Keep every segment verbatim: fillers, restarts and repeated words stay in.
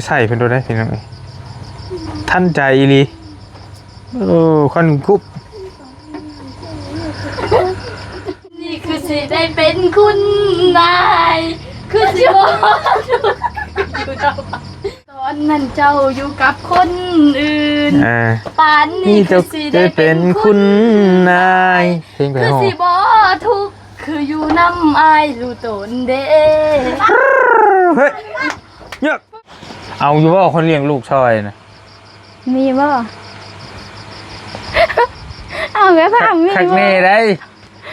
ใส่เพิ่นโดนได้พี่น้องเอ้ย ทันใจอีหลี โอ้ ควันกรุบ นี่คือสิได้เป็นคุณนาย คือสิบ่ ตอนนั้นเจ้าอยู่กับคนอื่น อ่า ป่านนี้ นี่ คือ เจ้า สิได้ ได้ เป็ เป็น น คุ คุณ ณนาย เพลงไผ คือ ฮ้อง สิบ่ทุกข์ คืออยู่นำอ้ายรู้ตนเด้ เฮ้ย เยอะ เอาอยู่บ่คนเลี้ยงลูกซอยน่ะ มีบ่ เอาก็ถามมีบ่ คักแน่ได้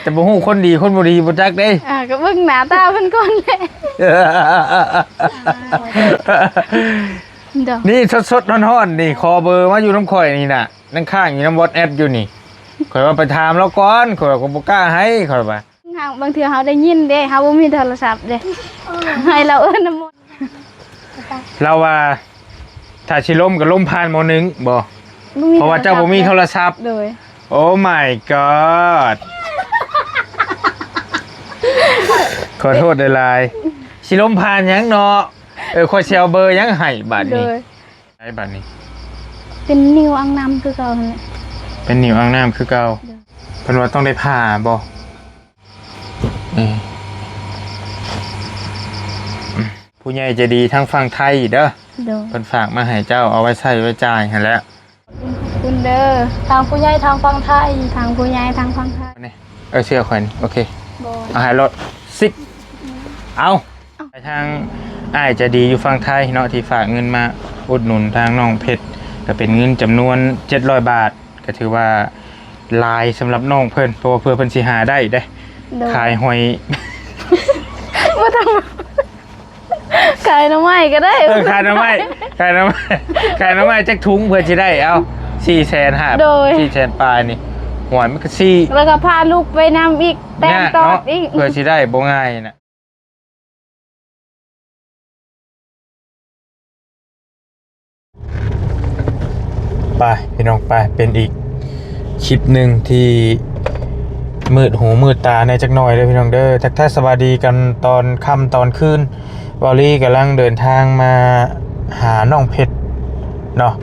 แต่บ่ฮู้คนดีคนบ่ดีบ่จักเด้ อ่า ก็เบิ่งหน้าตาเพิ่นก่อนแหละ ดอก นี่สดๆ ฮ้อนๆ นี่ ขอเบอร์มาอยู่นำข่อยนี่น่ะ นั่งค้างอยู่นำ WhatsApp อยู่นี่ ข่อยว่าไปถามลาวก่อน ข่อยก็บ่กล้าให้ ข่อยว่า บางเทื่อเฮาได้ยินเด้ เฮาบ่มีโทรศัพท์เด้ ให้ลาวเอิ้นนำหมด ลาวว่า ถ้าสิลมก็ลมผ่านหมอหนึ่งบ่ บ่มี เพราะว่าเจ้าบ่มีโทรศัพท์ โทรศัพท์ โดย Oh my god ขอโทษหลายๆ สิลมผ่านหยังเนาะ เออ ข่อยสิเอาเบอร์หยังให้บาดนี้ โดย ไอ้บาดนี้ เป็นนิวอ่างน้ำคือเก่าหั่นแหละ เป็นนิวอ่างน้ำคือเก่า โดย เพิ่นว่าต้องได้ผ่าบ่ เออ อืม ผู้ใหญ่ใจดีทางฝั่งไทยเด้อ โดย เพิ่นฝากมาให้เจ้าเอาไว้ใช้ไว้จ่ายหั่นแหละ ขอบคุณเด้อ ทางผู้ใหญ่ทางฝั่งไทย ทางผู้ใหญ่ทางฝั่งไทย นี่ เออ เสื้อข่อยนี่ โอเค บ่ เอาให้รถ สิบ เอา ไปทางอ้ายใจดีอยู่ฝั่งไทยเนาะ ที่ฝากเงินมาอุดหนุนทางน้องเพชร ก็เป็นเงินจำนวนเจ็ดร้อยบาท ก็ถือว่าหลายสำหรับน้องเพิ่น เพราะว่าเพื่อเพิ่นสิหาได้เด้ โดย ขายหอย บ่ต้อง ขายหน่อไม้ก็ได้ เออ ขายหน่อไม้ ขายหน่อไม้ ขายหน่อไม้จักถุงเพื่อสิได้ เอา สี่แสนห้า โดย สี่แสนปลายนี่ หวยมันก็สี่ แล้วก็พาลูกไปนำอีก แต่ง ยาก ตอด เนาะ อีก เพื่อสิได้บ่ง่ายนะ ไปพี่น้องไป เป็นอีกคลิปหนึ่งที่มืดหูมืดตาแน่จักหน่อยเด้อพี่น้องเด้อ ทักทายสวัสดีกันตอนค่ำตอนคืน บอลลี่กำลังเดินทางมาหาน้องเพชรเนาะ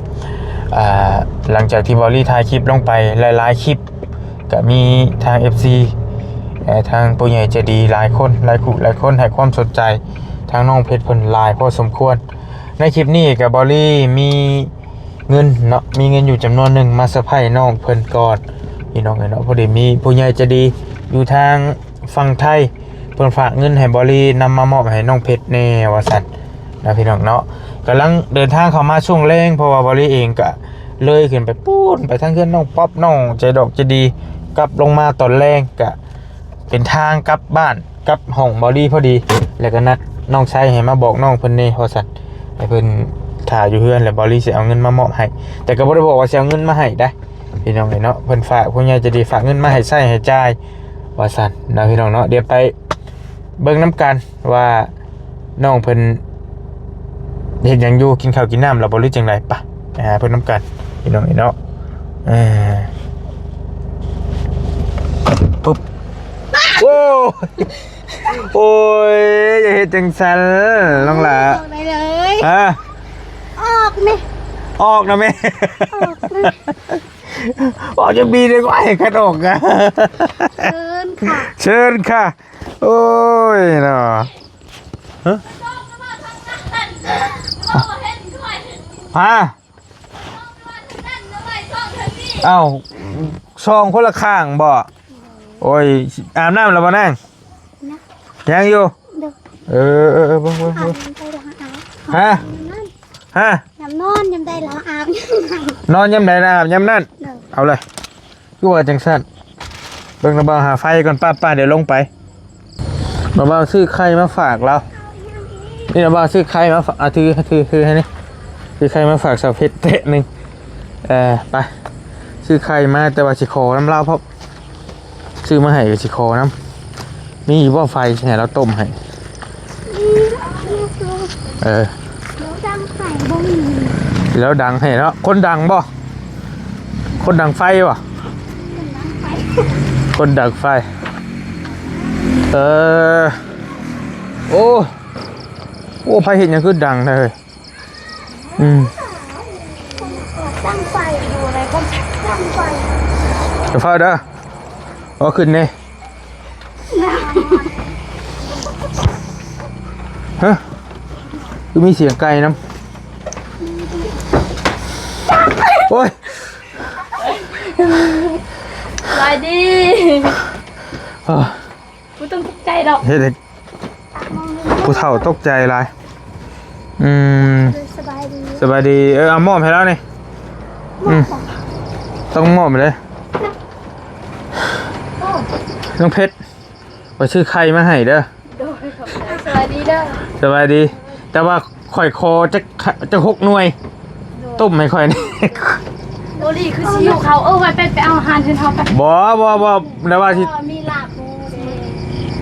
อ่า หลังจากที่บอลลี่ถ่ายคลิปลงไปหลายๆคลิป ก็มีทาง เอฟซี เอ่อ ทางผู้ใหญ่ใจดีหลายคน หลายคู่หลายคนให้ความสนใจทางน้องเพชรเพิ่นหลายพอสมควร ในคลิปนี้ก็บอลลี่มีเงินเนาะ มีเงินอยู่จำนวนหนึ่งมาเซอร์ไพรส์น้องเพิ่นก่อน พี่น้องเอ้ยเนาะ พอดีมีผู้ใหญ่ใจดีอยู่ทางฝั่งไทย เพิ่นฝากเงินให้บอลลี่นำมามอบให้น้องเพชรแน่ว่าซั่นนะพี่น้องเนาะ กำลังเดินทางเข้ามาช่วงแลง เพราะว่าบอลลี่เองก็เลยขึ้นไปปู้นไปทางเฮือนน้องป๊อปน้องใจดอกใจดี กลับลงมาตอนแลงก็เป็นทางกลับบ้านกลับห้องบอลลี่พอดี แล้วก็นัดน้องชายให้มาบอกน้องเพิ่นแน่ว่าซั่น ให้เพิ่นถ่าอยู่เฮือนแล้วบอลลี่สิเอาเงินมามอบให้ แต่ก็บ่ได้บอกว่าสิเอาเงินมาให้ได้ พี่น้องเอ้ยเนาะ เพิ่นฝากผู้ใหญ่ใจดีฝากเงินมาให้ใช้ให้จ่ายว่าซั่นนะพี่น้องเนาะ เดี๋ยวไปเบิ่งนำกันว่าน้องเพิ่นเฮ็ดหยังอยู่ กินข้าวกินน้ำแล้วบ่หรือจังใด ไป ไปหาเพิ่นนำกันพี่น้องเอ้ยเนาะ เออ ปุ๊บ โอ้ย โอ้ย อย่าเฮ็ดจังซั่นน้องหล่า ออกได้เลย ฮะ ออกนี่ ออกนะแม่ ออกนะ ออกจะมีเลยก็ให้คัดออกนะ เชิญค่ะ เชิญค่ะ โอ้ยเนาะ ฮะ ฮะ เอ้า ซองคนละข้างบ่ โอ้ย อาบน้ำแล้วบ่นาง ยังอยู่ เด้อ เออ เออ เออ เบิ่ง เบิ่ง เบิ่ง อาบน้ำไปแล้วอาบ ฮะ อาบน้ำ ฮะ ยามนอนยามใดแล้วอาบ นอนยามใดแล้วอาบยามนั้น เด้อ เอาเลย คือว่าจังซั่น เบิ่งน้าบ่าวหาไฟก่อน ป้า ป้า เดี๋ยวลงไป น้าบ่าวซื้อไข่มาฝากเรา นี่น้าบ่าวซื้อไข่มาฝาก อ่ะ ถือ ถือ ถือให้นี่ ซื้อไข่มาฝากสาวเพชรเตะหนึ่ง เออ ไป ซื้อไข่มา แต่ว่าสิขอนำลาว เพราะซื้อมาให้ก็สิขอนำ มีอยู่บ่ไฟ สิให้เราต้มให้ เออ แล้วดังไห้บ่มี แล้วดังให้เนาะ คนดังบ่ คนดังไฟบ่ คนดังไฟ คนดังไฟ เออ โอ้ โอ้ ไผเฮ็ดหยังคือดังแท้เฮ้ย อืม ตั้งไฟอยู่อะไรก็ตั้งไฟ เดี๋ยวเฝ้าเด้อ เอาขึ้นนี่ ฮะ คือมีเสียงไก่นำ โอ้ย สบายดี เออ บ่ต้องตกใจดอก เฮ็ดให้ผู้เฒ่าตกใจหลาย อืม สบายดี สบายดี เออ เอามอบให้แล้วนี่ อืม ต้องมอบเลย น้องเพชร ไปซื้อไข่มาให้เด้อ โดย ขอบใจ สบายดีเด้อ สบายดี แต่ว่าข่อยขอจัก จักหกหน่วย โดย ต้มให้ข่อยนี่ โอลี่คือสิหิวเขา เออ ว่าไป ไปเอาอาหารเพิ่นเฮาไป บ่ บ่ บ่ แล้วว่าสิ เออ มีลาบหมู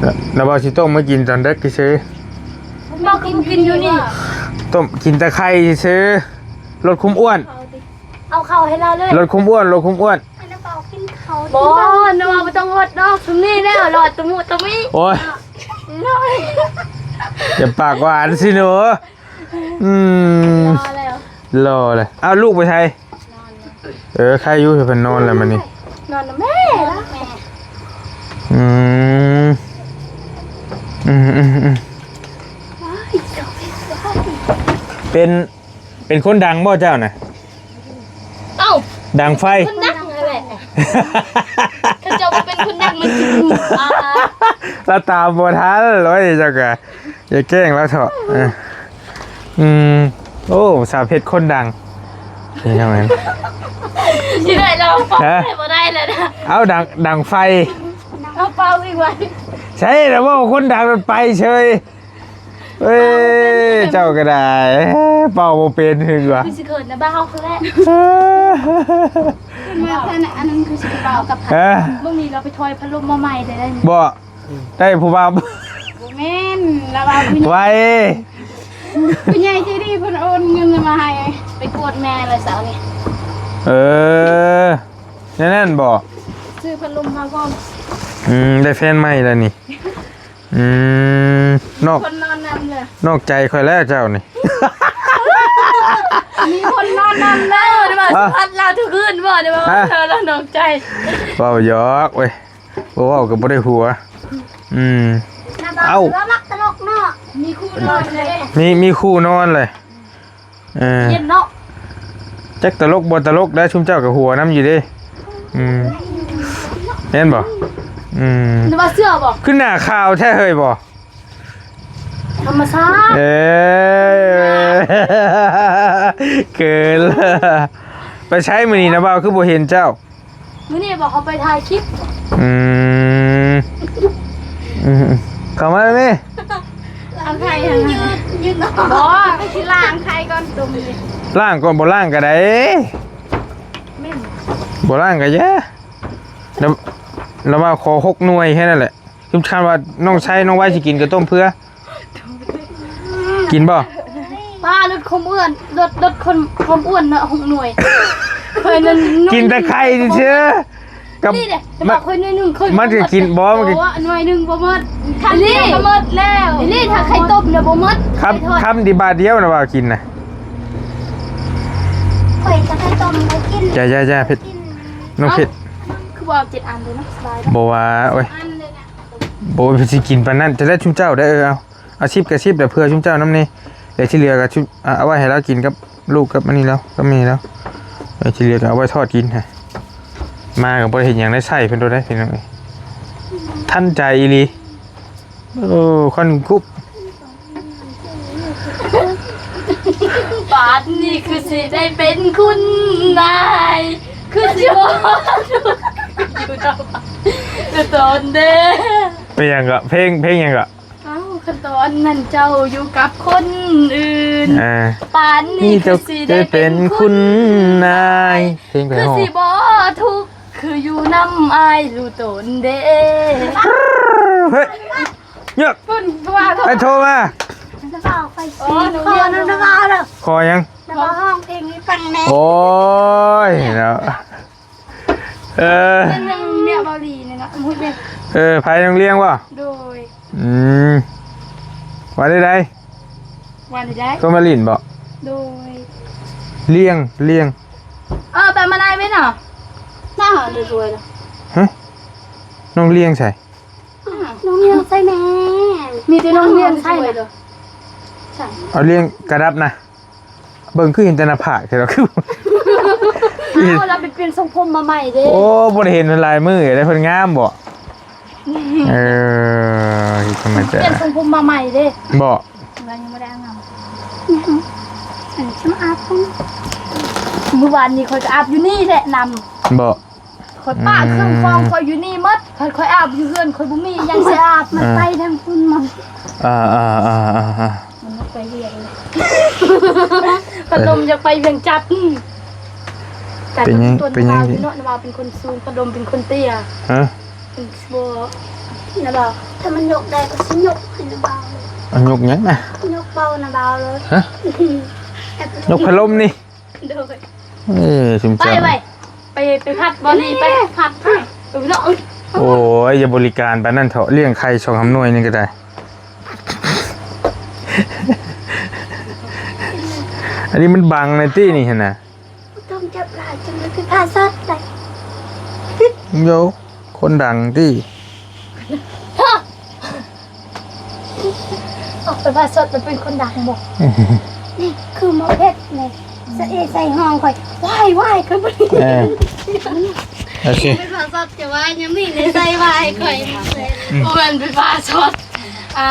เด้ แล้วว่าสิต้มมากินตอนเด็กซื่อ บ่ คือบ่กินอยู่นี่ ต้มกินแต่ไข่ซื่อ ลดความอ้วน เอาเข้าให้เราเลย ลดความอ้วน ลดความอ้วน ให้น้าเปากินเขา บ่ น้าเปาบ่ต้องอดดอก ซุมนี้แล้ว รอดตะมุตะมิ โอ้ย น้อย อย่าปากหวานสิหนู อืม รอแล้ว รอเลย เอาลูกไปไส นอนแล้ว เออ ใครอยู่เพิ่นนอนแล้วมื้อนี้ นอนนำแม่แล้ว อืม อืม อืม อืม เป็น เป็นคนดังบ่เจ้าน่ะ เอ้า ดังไฟ คนดังนั่นแหละ เขาเจ้าว่าเป็นคนดังมันสิ อ่า แล้วตามบ่ทันเลยเจ้าก็อย่าแกล้งแล้วเถาะ เออ อืม โอ้ สาวเพชรคนดัง นี่ทำไม สิได้เรา ฮะ บ่ได้แล้วนะ เอาดัง ดังไฟ เอาเป่าอีกวัน ใช่แล้วว่าคนดังมันไปเฉย เอ้ย เจ้าก็ได้ เป่าบ่เป็นคือว่า คือสิเขินนะบ้าเฮาคือแหละ ขึ้นมาแค่นั้น อันนั้นคือสิเป่ากับ ฮะ มื้อนี้เราไปถอยพัดลมมาใหม่ได้ บ่ ได้ผู้บ่าว บ่แม่น เราเอาผู้ใหญ่ ไว้ ผู้ใหญ่ใจดีเพิ่นโอนเงินมาให้ ไปกวดแม่เลยเสาร์นี้ เออ แน่นอนบ่ ซื้อพัดลมมาพร้อม อืม ได้แฟนใหม่แล้วนี่ อืม นอก คนนอนนำเลย นอกใจข่อยแล้วเจ้านี่ มีคนนอนนำแล้ว เออ ได้มา อ่ะ สัมผัสเราทุกคืนบ่ ได้มา อ่ะ เธอเรานอกใจ เว้าหยอกเว้ย บ่เว้าก็บ่ได้หัว อืม เอ้า เรามักตลกเนาะ มีคู่นอนเลย มี มีคู่นอนเลย เออ เย็นเนาะ จักตลกบ่ตลกได้ ชุมเจ้าก็หัวนำอยู่เด้ อืม เห็นบ่ อืม นึกว่าเสื้อบ่ คือหน้าขาวแท้เฮ้ยบ่ ธรรมชาติ เอ้ย เกินละ ไปไสมื้อนี้นะบ่าว คือบ่เห็นเจ้า มื้อนี้บอกเขาไปถ่ายคลิป อืม อืม เข้ามาแม่ ล้างไข่ ยืน ยืน บ่ ไปสิล้างไข่ก่อน ตุ่มนี่ ล้างก่อน บ่ล้างก็ได้ แม่น บ่ล้างก็อย่า แล้ว แล้วว่าขอหกหน่วยแค่นั้นแหละ สำคัญว่าน้องไซน้องไว้สิกินก็ต้มเพื่อ กินบ่ ป้า ลดความอ้วน ลด ลดคน ความอ้วนเนาะ หกหน่วย เคยนั่น กินแต่ไข่ซื่อๆ กับ นี่เด้ แต่ว่าเคยหน่วยหนึ่ง เคย มันก็กินบ่ มันก็ โอ้ หน่วยหนึ่งบ่หมด คำเดียวก็หมดแล้ว นี่ ถ้าไข่ต้มเนี่ยบ่หมด คำ ไข่ทอด คำเดียวบาทเดียวนะว่ากินนะ ข่อยจะไข่ต้มมากิน อย่า อย่า อย่า เผ็ด กิน น้องเผ็ด คือว่าเอาเจ็ดอันเลยเนาะ สบาย บ่ว่า โอ้ย อันเลยนะ บ่ว่าสิกินปานนั้น จะได้ชุมเจ้าได้ เออ เอา เอาสิบกับสิบ เดี๋ยวเผื่อชุมเจ้านำนี่ เดี๋ยวที่เหลือก็ชุม อ่ะ เอาไว้ให้เรากินกับลูกกับอันนี้แล้ว กับแม่แล้ว เดี๋ยวที่เหลือก็เอาไว้ทอดกินฮะ มาก็บ่ได้เห็นหยังได้ใส่เพิ่นโดนได้พี่น้องเอ้ย ทันใจอีหลี โอ้ ควันคุบ บาดนี้คือสิได้เป็นคุณนาย คือสิบ่อยู่ตอนเด้ เป็นหยังก็ เพลง เพลงหยังก็ เอ้า คันตอนนั้นเจ้าอยู่กับคนอื่น อ่า ป่านนี้คือสิได้เป็นคุณนาย เพลงไผ คือ ฮ้อง สิบ่ทุกข์ คืออยู่นำอ้ายรู้ตนเด้ เฮ้ย เงียบ เพิ่นว่า ไอ้โทรมา น้ำเปล่าไป โอ้ ซี หนู ขอ เรียน น้ำเปล่าเลย ขอหยัง น้ำเปล่าฮ้องเพลงให้ฟังแน่ โอ้ย เนาะ เออ เป็นหนึ่งเมียเบาหลีเนี่ยเนาะ มุ้ยเป็น เออ ไผน้องเลี้ยงบ่ โดย อืม ว่าได้ได ว่าได้ได ก็มาหลิ้นบ่ โดย เลี้ยง เลี้ยง เออ ไปมาได้ไหมเนาะ น่าเดี๋ยวรวยละ ฮะ น้องเลี้ยงใส่ น้องเลี้ยงใส่แม่ มีแต่น้องเลี้ยงใส่เลย ใช่ เอาเลี้ยงกระดับนะ เบิ่งคือเห็นแต่หน้าผากแท้ คือ เอา เราไปเปลี่ยนทรงผมมาใหม่เด้ โอ้ บ่ได้เห็นหลายมื้อแล้ว เพิ่นงามบ่ เออ ธรรมดา เปลี่ยนทรงผมมาใหม่เด้ บ่ เรายังไม่ได้อาบน้ำ ฉันจะมาอาบก่อน เมื่อวานนี้ข้อยก็อาบอยู่นี่แหละนำ บ่ ข้อยปะเครื่องฟอกข้อยอยู่นี่หมด ข้อย ข้อยอาบอยู่เฮือน ข้อยบ่มีหยังสิอาบ มัน อ่า ไปทางคุณมัน อ่า อ่า อ่า อ่า อ่า มันไปเวียงเลย พัดลมอยากไปเวียงจันทน์ เป็นหยัง แต่ เป็นหยัง ตัว เป็นหยัง นาวอยู่เนาะ นาวเป็นคนสูง พัดลมเป็นคนเตี้ย ฮะ เป็นบ่ นะบ่าว ถ้ามันยกได้ก็สิยกให้นะบ่าวเลย เอายกหยังนะ ยกเบานะบ่าวเลย ฮะ แต่ ยกพัดลมนี่ โดย เอ้ย ชุม ไป เจ้า ไป ไป ไปพัดบ่นี่ ไปพัด ไปเนาะ โอ้ย อย่าบริการปานนั้นเถาะ เลี้ยงไข่สองสามหน่วยนี่ก็ได้ อันนี้มันบังในตี้นี่หั่นนะ ต้องจับหลายจนมันเป็นผ้าซัดเลย โย คนดังตี้ ออกไปผ้าซัดมันเป็นคนดังบ่ นี่คือหมอเพชรนี่ สะเอใส่ห้องข่อย ว้าย ว้าย ข่อยบ่ได้ เออ โอเค เป็นผ้าซัดจะว่ายังมีในใส่ว้ายข่อย อืม บ่แม่นเป็นผ้าซัด อ่า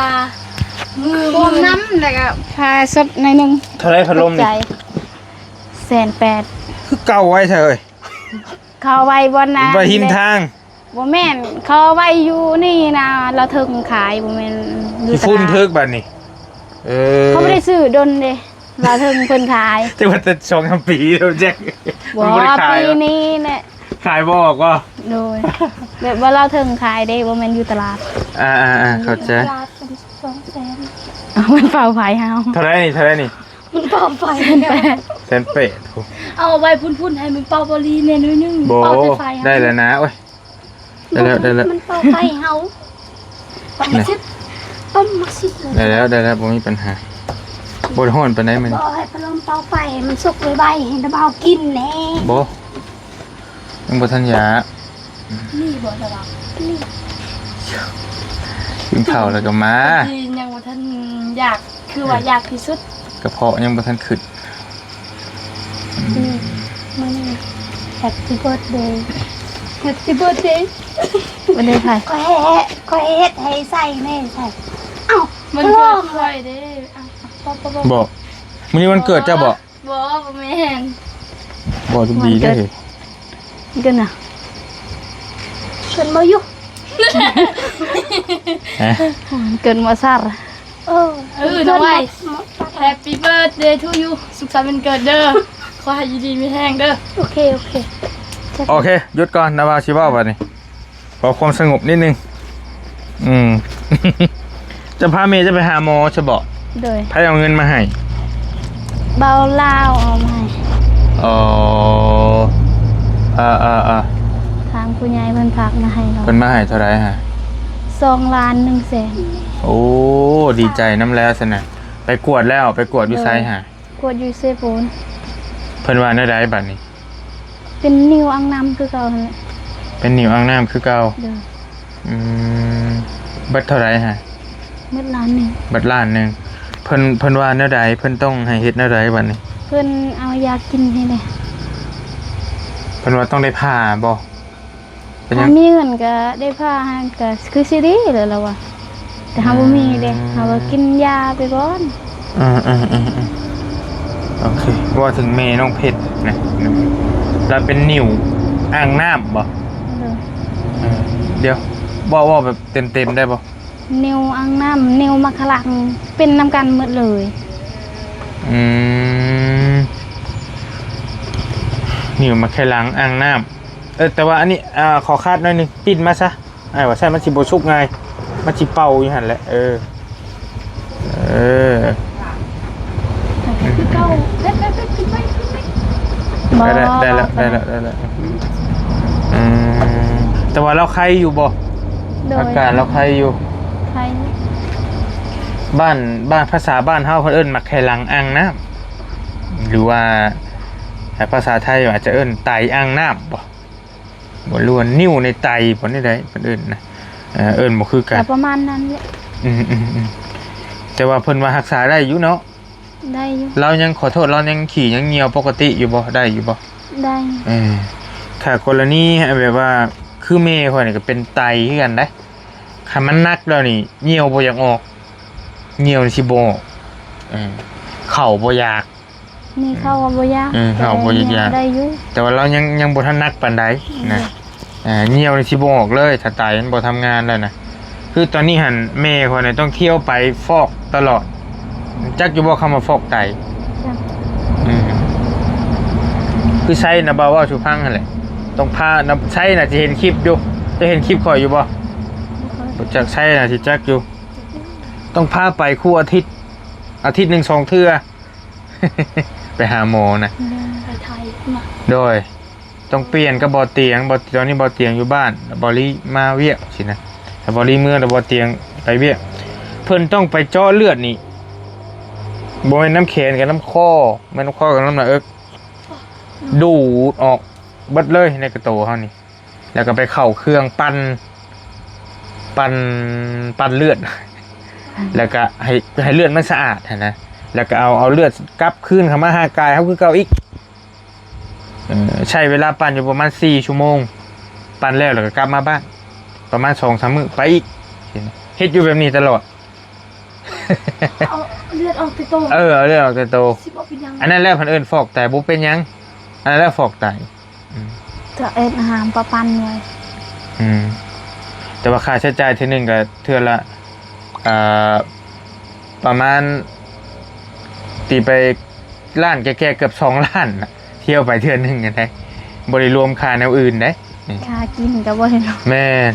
มือ บวมน้ำแล้วก็ผ้าซัดหน่อยหนึ่ง เท่าไหร่พัดลมนี่ ใจ แสนแปด คือเก่าไว้เถอะเอ้ย เขาเอาไว้บ่อนนะ ไว้หิมทาง บ่แม่น เขาเอาไว้อยู่นี่นะ ลาวเทิงขาย บ่แม่นอยู่ ขี้ฝุ่น ตลาด เถิกบัดนี้ เออ เขาบ่ได้ซื้อดนเด้ ลาวเทิงเพิ่นขาย แต่ว่าแต่สองสามปีแล้วแจ็ค บ่ มันบ่ได้ขาย ปีนี้แหละ ขายบ่ออกบ่ โดย แบบว่าลาวเทิงขายเด้ บ่แม่นอยู่ตลาด อ่าอ่าอ่า เข้าใจ ตลาดเป็นสองแสน เอามันเป่าไฟเฮา เท่าไหร่นี่ เท่าไหร่นี่ มันเป่าไฟ แสนแปด เอาไว้พุ่นๆ ให้มันเป่าบอลีเนี่ยหน่อยหนึ่ง บ่ เป่าแต่ไฟ ได้แล้วนะ โอ้ย ได้แล้ว ได้แล้ว มันเป่าไฟเฮา เป่ามาสิบ เป่ามาสิบเลย ได้แล้ว ได้แล้ว บ่มีปัญหา บ่ฮ้อนปานใดมัน บ่ให้พัดลมเป่าไฟ ให้มันสุกไวๆ ให้น้ำเอากินแน่ บ่ ยังบ่ทันอยาก นี่บ่ระวัง นี่ กินข้าวแล้วก็มา ที่ยังบ่ทันอยาก คือว่าอยากที่สุด กระเพาะยังบ่ทันขึ้น นี่ มัน Happy birthday Happy birthday วันเดย์ใคร ข้อยเฮ็ด ข้อยเฮ็ดให้ใส่แม่ใส่ เอ้า มันเกิดข้อยเด้ อ่ะ ป๊อปป๊อปป๊อป บ่ มื้อนี้วันเกิดเจ้าบ่ บ่ บ่แม่น บ่ดีเด้อ วันเกิด เกินน่ะ เกินบ่อยู่ ฮะ เกินบ่ซัร เออ เออ น้องไว้ Happy birthday to you สุขสันต์วันเกิดเด้อ ขอให้อยู่ดีมีแฮงเด้อ โอเค โอเค โอเค หยุดก่อน นาวาสิเว้าบัดนี้ ขอความสงบนิดนึง อืม จะพาเมย์จะไปหาหมอใช่บ่ โดย ไผเอาเงินมาให้ เบาลาวเอามาให้ อ๋อ อ่า อ่า อ่า ทางผู้ใหญ่เพิ่นฝากมาให้เรา เพิ่นมาให้เท่าไหร่ฮะ สองล้านหนึ่งแสน โอ้ ดีใจนำแล้วซั่นน่ะ ไปกวดแล้ว ไปกวดอยู่ไสฮะ กวดอยู่เซโปน เพิ่นว่าแนวใดบัดนี้ เป็นนิ่วอ่างน้ำคือเก่าหั่นแหละ เป็นนิ่วอ่างน้ำคือเก่า โดย อืม เบิดเท่าไหร่ฮะ เบิดล้านหนึ่ง เบิดล้านหนึ่ง เพิ่น เพิ่นว่าแนวใด เพิ่นต้องให้เฮ็ดแนวใดบัดนี้ เพิ่นเอายากินให้แหน่ เพิ่นว่าต้องได้ผ่าบ่ เป็นหยัง ถ้ามีเงินก็ได้ผ่าให้ ก็คือสิดีแล้วล่ะวะ แต่เฮาบ่มีเด้ อืม เฮาก็กินยาไปก่อน อืม อืม อืม อืม โอเค ว่าถึงแม่น้องเพชรนะ เราเป็นนิ่วอ่างน้ำบ่ เออ เออ เดี๋ยว เว้า เว้าแบบเต็มๆ ได้บ่ นิ่วอ่างน้ำ นิ่วหมากขะลัง เป็นนำกันหมดเลย อืม นิ่วหมากขะลังอ่างน้ำ เออ แต่ว่าอันนี้ อ่า ขอคาดหน่อยหนึ่ง ปิ้นมาซะ อ้ายว่าซั่นมันสิบ่สุกง่าย มันสิเป่าอยู่หั่นแหละ เออ เออ คือเก่า เฮ็ด เฮ็ด เฮ็ด กินไป กินไป บ่ ได้แล้ว ได้แล้ว ได้แล้ว ได้แล้ว อืม แต่ว่าลาวไคอยู่บ่ โดย อากาศลาวไคอยู่ ไค บ้าน บ้าน ภาษาบ้านเฮาเพิ่นเอิ้นหมากไข่หลังอ่างน้ำ หรือว่า อ่า ภาษาไทยอาจจะเอิ้นไตอ่างน้ำบ่ บ่ หรือว่านิ่วในไตบ่ นี่ได้เพิ่นเอิ้นนะ เอ่อ เอิ้นบ่คือกัน ก็ประมาณนั้นแหละ อืมๆๆ แต่ว่าเพิ่นว่ารักษาได้อยู่เนาะ ได้อยู่ ลาวยัง ขอโทษ ลาวยังขี้ยังเยี่ยวปกติอยู่บ่ ได้อยู่บ่ ได้ เออ ถ้ากรณีแบบว่า คือแม่ข้อยนี่ก็เป็นไตคือกันเด้ คันมันหนักแล้วนี่ เยี่ยวบ่อยากออก เยี่ยวนี่สิบ่ออก เออ เข้าบ่อยาก นี่เข้าก็บ่อยาก เออ เข้าบ่อยาก แต่ว่าเยี่ยวได้อยู่ แต่ว่าลาวยัง ยังบ่ทันหนักปานใดนะ อืม อ่า เยี่ยวนี่สิบ่ออกเลย ถ้าไตมันบ่ทำงานแล้วนะ คือตอนนี้หั่นแม่ข้อยนี่ต้องเที่ยวไปฟอกตลอด จักอยู่บ่คำว่าฟอกไต จ้ะ อืม คือไซน่ะ บ่าวเว้าสู่ฟังหั่นแหละ ต้องพานะ ไซน่ะสิเห็นคลิปอยู่ จะเห็นคลิปข้อยอยู่บ่ บ่ค่อย บ่จัก ไซน่ะสิจักอยู่ ต้องพาไปคู่อาทิตย์ อาทิตย์หนึ่งสองเทื่อ ไปหาหมอนะ ไปไทยมา โดย ต้องเปลี่ยนกับบ่าวเตียง บ่าว ตอนนี้บ่าวเตียงอยู่บ้าน บ่าวลีมาเวียกสินะ ถ้าบ่าวลีเมือ แล้วบ่าวเตียงไปเวียก เพิ่นต้องไปเจาะเลือดนี่ บ่แม่นน้ำแขนกับน้ำคอ แม่นน้ำคอกับน้ำหน้าอก ดูดออกเบิดเลยในกระโตเฮานี่ แล้วก็ไปเข้าเครื่องปั่น ปั่น ปั่นเลือด แล้วก็ให้ ให้เลือดมันสะอาดหั้นนะ แล้วก็เอา เอาเลือดกลับคืนเข้ามาหากายเฮาคือเก่าอีก เอ่อ ใช้เวลาปั่นอยู่ประมาณสี่ชั่วโมง ปั่นแล้ว แล้วก็กลับมาบ้าน ประมาณสองสามมื้อไปอีก เฮ็ดอยู่แบบนี้ตลอด เอาเลือดออกแต่โต เออ เอาเลือดออกแต่โต สิบ่เป็นหยัง อันนั้นแหละเพิ่นเอิ้นฟอกไต บ่เป็นหยัง อันนั้นแหละฟอกไต อืม ก็เอิ้นอาหารประปันไว้ อืม แต่ว่าค่าใช้จ่ายเทื่อหนึ่งก็เทื่อละ เอ่อ ประมาณ ตีไปล้านแก่ๆ เกือบสองล้านน่ะ เที่ยวไปเทื่อหนึ่งอะนะ บ่ได้รวมค่าแนวอื่นเด้ ค่ากินก็บ่ได้รวม แม่น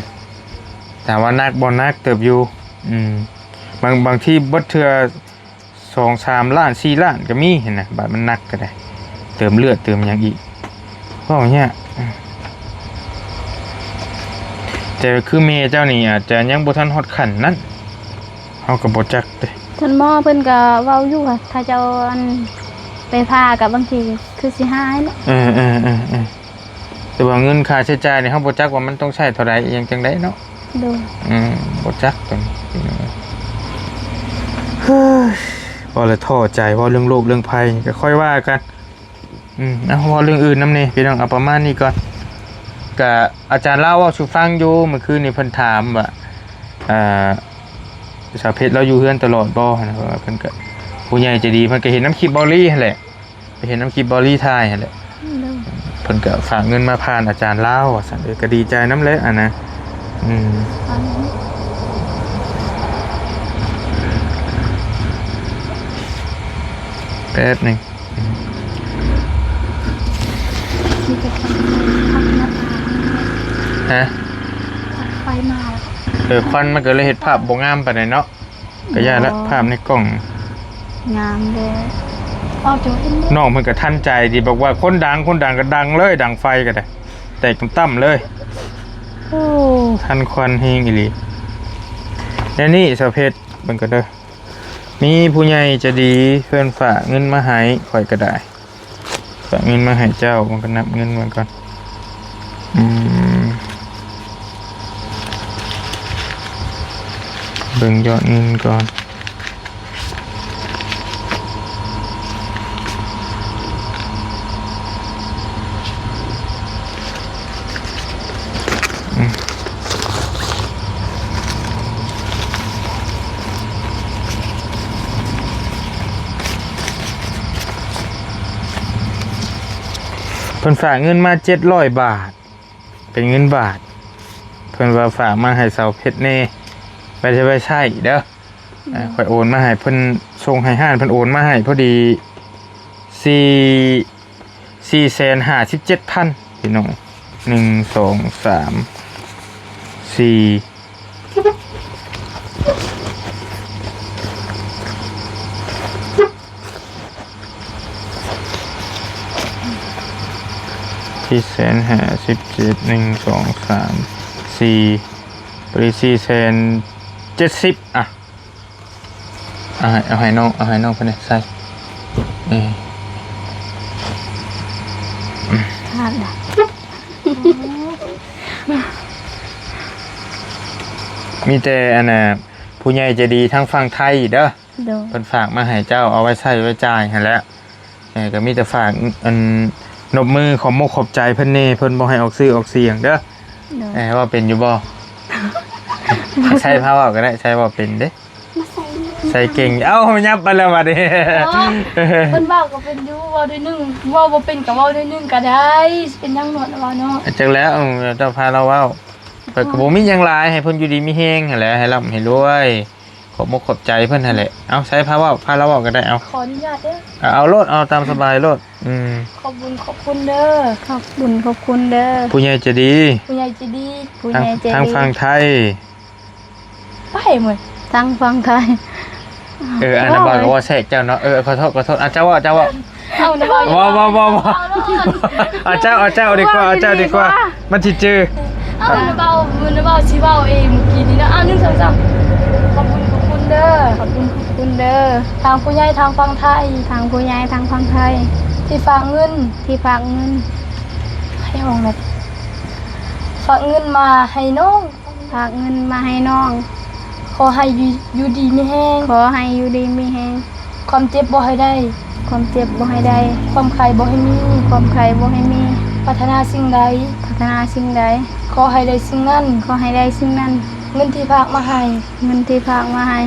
ถามว่าหนักบ่ หนักเติบอยู่ อืม บาง บางทีเบิดเทื่อ สองสามล้าน สี่ล้านก็มีหั้นนะ บาดมันหนักก็ได้ เติมเลือดเติมหยังอีก เว้าเนี่ยาก แต่คือแม่เจ้านี่อาจจะยังบ่ทันฮอดขั้นนั้น เฮาก็บ่จักเด้ ท่านหมอเพิ่นก็เว้าอยู่ว่า ถ้าเจ้าอันไปผ่าก็บางทีคือสิหายเนาะ เออๆๆๆ แต่ว่าเงินค่าใช้จ่ายนี่เฮาบ่จักว่ามันต้องใช้เท่าใด อิหยังจั่งใดเนาะ โดย อืม บ่จักตัวนี้ เฮ้ย เว้าแล้วท้อใจ เว้าเรื่องโรคเรื่องภัยนี่ก็ค่อยว่ากัน อืม เอา เว้าเรื่องอื่นนำแหน่พี่น้อง เอาประมาณนี้ก่อน ก็อาจารย์ลาวเว้าสู่ฟังอยู่ เมื่อคืนนี้เพิ่นถามว่า อ่า สาวเพชรลาวอยู่เฮือนตลอดบ่ หั้นนะ เพิ่นว่าเพิ่นก็ ผู้ใหญ่ใจดี เพิ่นก็เห็นนำคลิปบ่าวลีหั้นแหละ ไปเห็นนำคลิปบ่าวลีถ่ายหั้นแหละ โดย เพิ่นก็ฝากเงินมาผ่านอาจารย์ลาวว่าซั่น เออ ก็ดีใจนำแหละอะนะ อืม อันนี้ แป๊บหนึ่ง มีแต่ควันไฟพัดมา ฮะ พัดไฟมา เออ ควันมันก็เลยเฮ็ดภาพบ่งามปานใดเนาะ ก็ย่าละ บ่ ภาพในกล้อง งามเด้อ เอาโจเห็นบ่ น้องเพิ่นก็ทันใจติ บอกว่าคนดัง คนดังก็ดังเลย ดังไฟก็ได้ แตกต่ำๆเลย โอ้ ทันควันแฮงอีหลี แนวนี้สาวเพชรเบิ่งก็เด้อ มีผู้ใหญ่ใจดีเพิ่นฝากเงินมาให้ข้อยก็ได้ ฝากเงินมาให้เจ้า มันก็นับเงินมันก่อน อืม เบิ่งยอดเงินก่อน อืม เพิ่นฝากเงินมาเจ็ดร้อยบาท เป็นเงินบาท เพิ่นว่าฝากมาให้สาวเพชรแหน่ ไว้ใช้ ไว้ใช้เด้อ อ่า ข้อยโอนมาให้เพิ่น ส่งให้ห้านเพิ่นโอนมาให้พอดี สี่ สี่แสนห้าสิบเจ็ดพัน พี่น้อง หนึ่ง สอง สาม สี่ สี่แสนห้าสิบเจ็ด หนึ่ง สอง สาม สี่ พอดี สี่แสนเจ็ดสิบ อ่ะ เอาให้ เอาให้น้อง เอาให้น้องเพิ่นใส่ เออ มีแต่อันน่ะ ผู้ใหญ่ใจดีทางฝั่งไทยเด้อ โดย เพิ่นฝากมาให้เจ้าเอาไว้ใช้ไว้จ่ายหั่นแหละ เออ ก็มีแต่ฝากอันนบมือขอบมกขอบใจเพิ่นแน่ เพิ่นบ่ให้ออกชื่อออกเสียงเด้อ โดย เออ ว่าเป็นอยู่บ่ ใช้พาเว้าก็ได้ ใช้เว้าเป็นเด้ มาใส่ ใส่เก่ง เอ้า ยับไปแล้วบัดนี้ อ๋อ เพิ่นเว้าก็เป็นอยู่ เว้าได้หนึ่ง เว้าบ่เป็นก็เว้าได้หนึ่งก็ได้ เป็นหยังหนวดว่าเนาะ จักแล้ว เออ เจ้าพาเราเว้า เพิ่นก็บ่มีหยังหลาย ให้เพิ่นอยู่ดีมีแฮงหั่นแหละ ให้ร่ำให้รวย ขอบมกขอบใจเพิ่นหั่นแหละ เอา ใช้พาเว้า พาเราเว้าก็ได้ เอา ขออนุญาตเด้อ เอา เอาโลด เอาตามสบายโลด อืม ขอบบุญขอบคุณเด้อ ขอบบุญขอบคุณเด้อ ผู้ใหญ่ใจดี ผู้ใหญ่ใจดี ผู้ใหญ่ใจดี ทางฝั่งไทย ไปหมด ทางฝั่งไทย เออ อันนั้น โอ้ย ว่าก็ว่าแทรกเจ้าเนาะ เออ ขอโทษ ขอโทษ อ่ะ เจ้าเว้า เจ้าเว้า เอานะเว้า บ่ บ่ บ่ บ่ เอาโลด อ่ะ เจ้า อ่ะ เจ้าดีกว่า อ่ะ เจ้าดีกว่า ว่า มันสิจือ เอานะเว้า มันนะเว้า สิเว้าเองเมื่อกี้นี้นะ เอา หนึ่ง สอง สาม ขอบคุณ ขอบคุณเด้อ ขอบคุณ ขอบคุณเด้อ ทางผู้ใหญ่ทางฝั่งไทย ทางผู้ใหญ่ทางฝั่งไทย ที่ฝากเงิน ที่ฝากเงิน ให้ออกหน่อย ฝากเงินมาให้น้อง ฝากเงินมาให้น้อง ขอให้อยู่ อยู่ดีมีแฮง ขอให้อยู่ดีมีแฮง ความเจ็บบ่ให้ได้ ความเจ็บบ่ให้ได้ ความไข้บ่ให้มี ความไข้บ่ให้มี ปรารถนาสิ่งใด ปรารถนาสิ่งใด ขอให้ได้สิ่งนั้น ขอให้ได้สิ่งนั้น เงินที่ฝากมาให้ เงินที่ฝากมาให้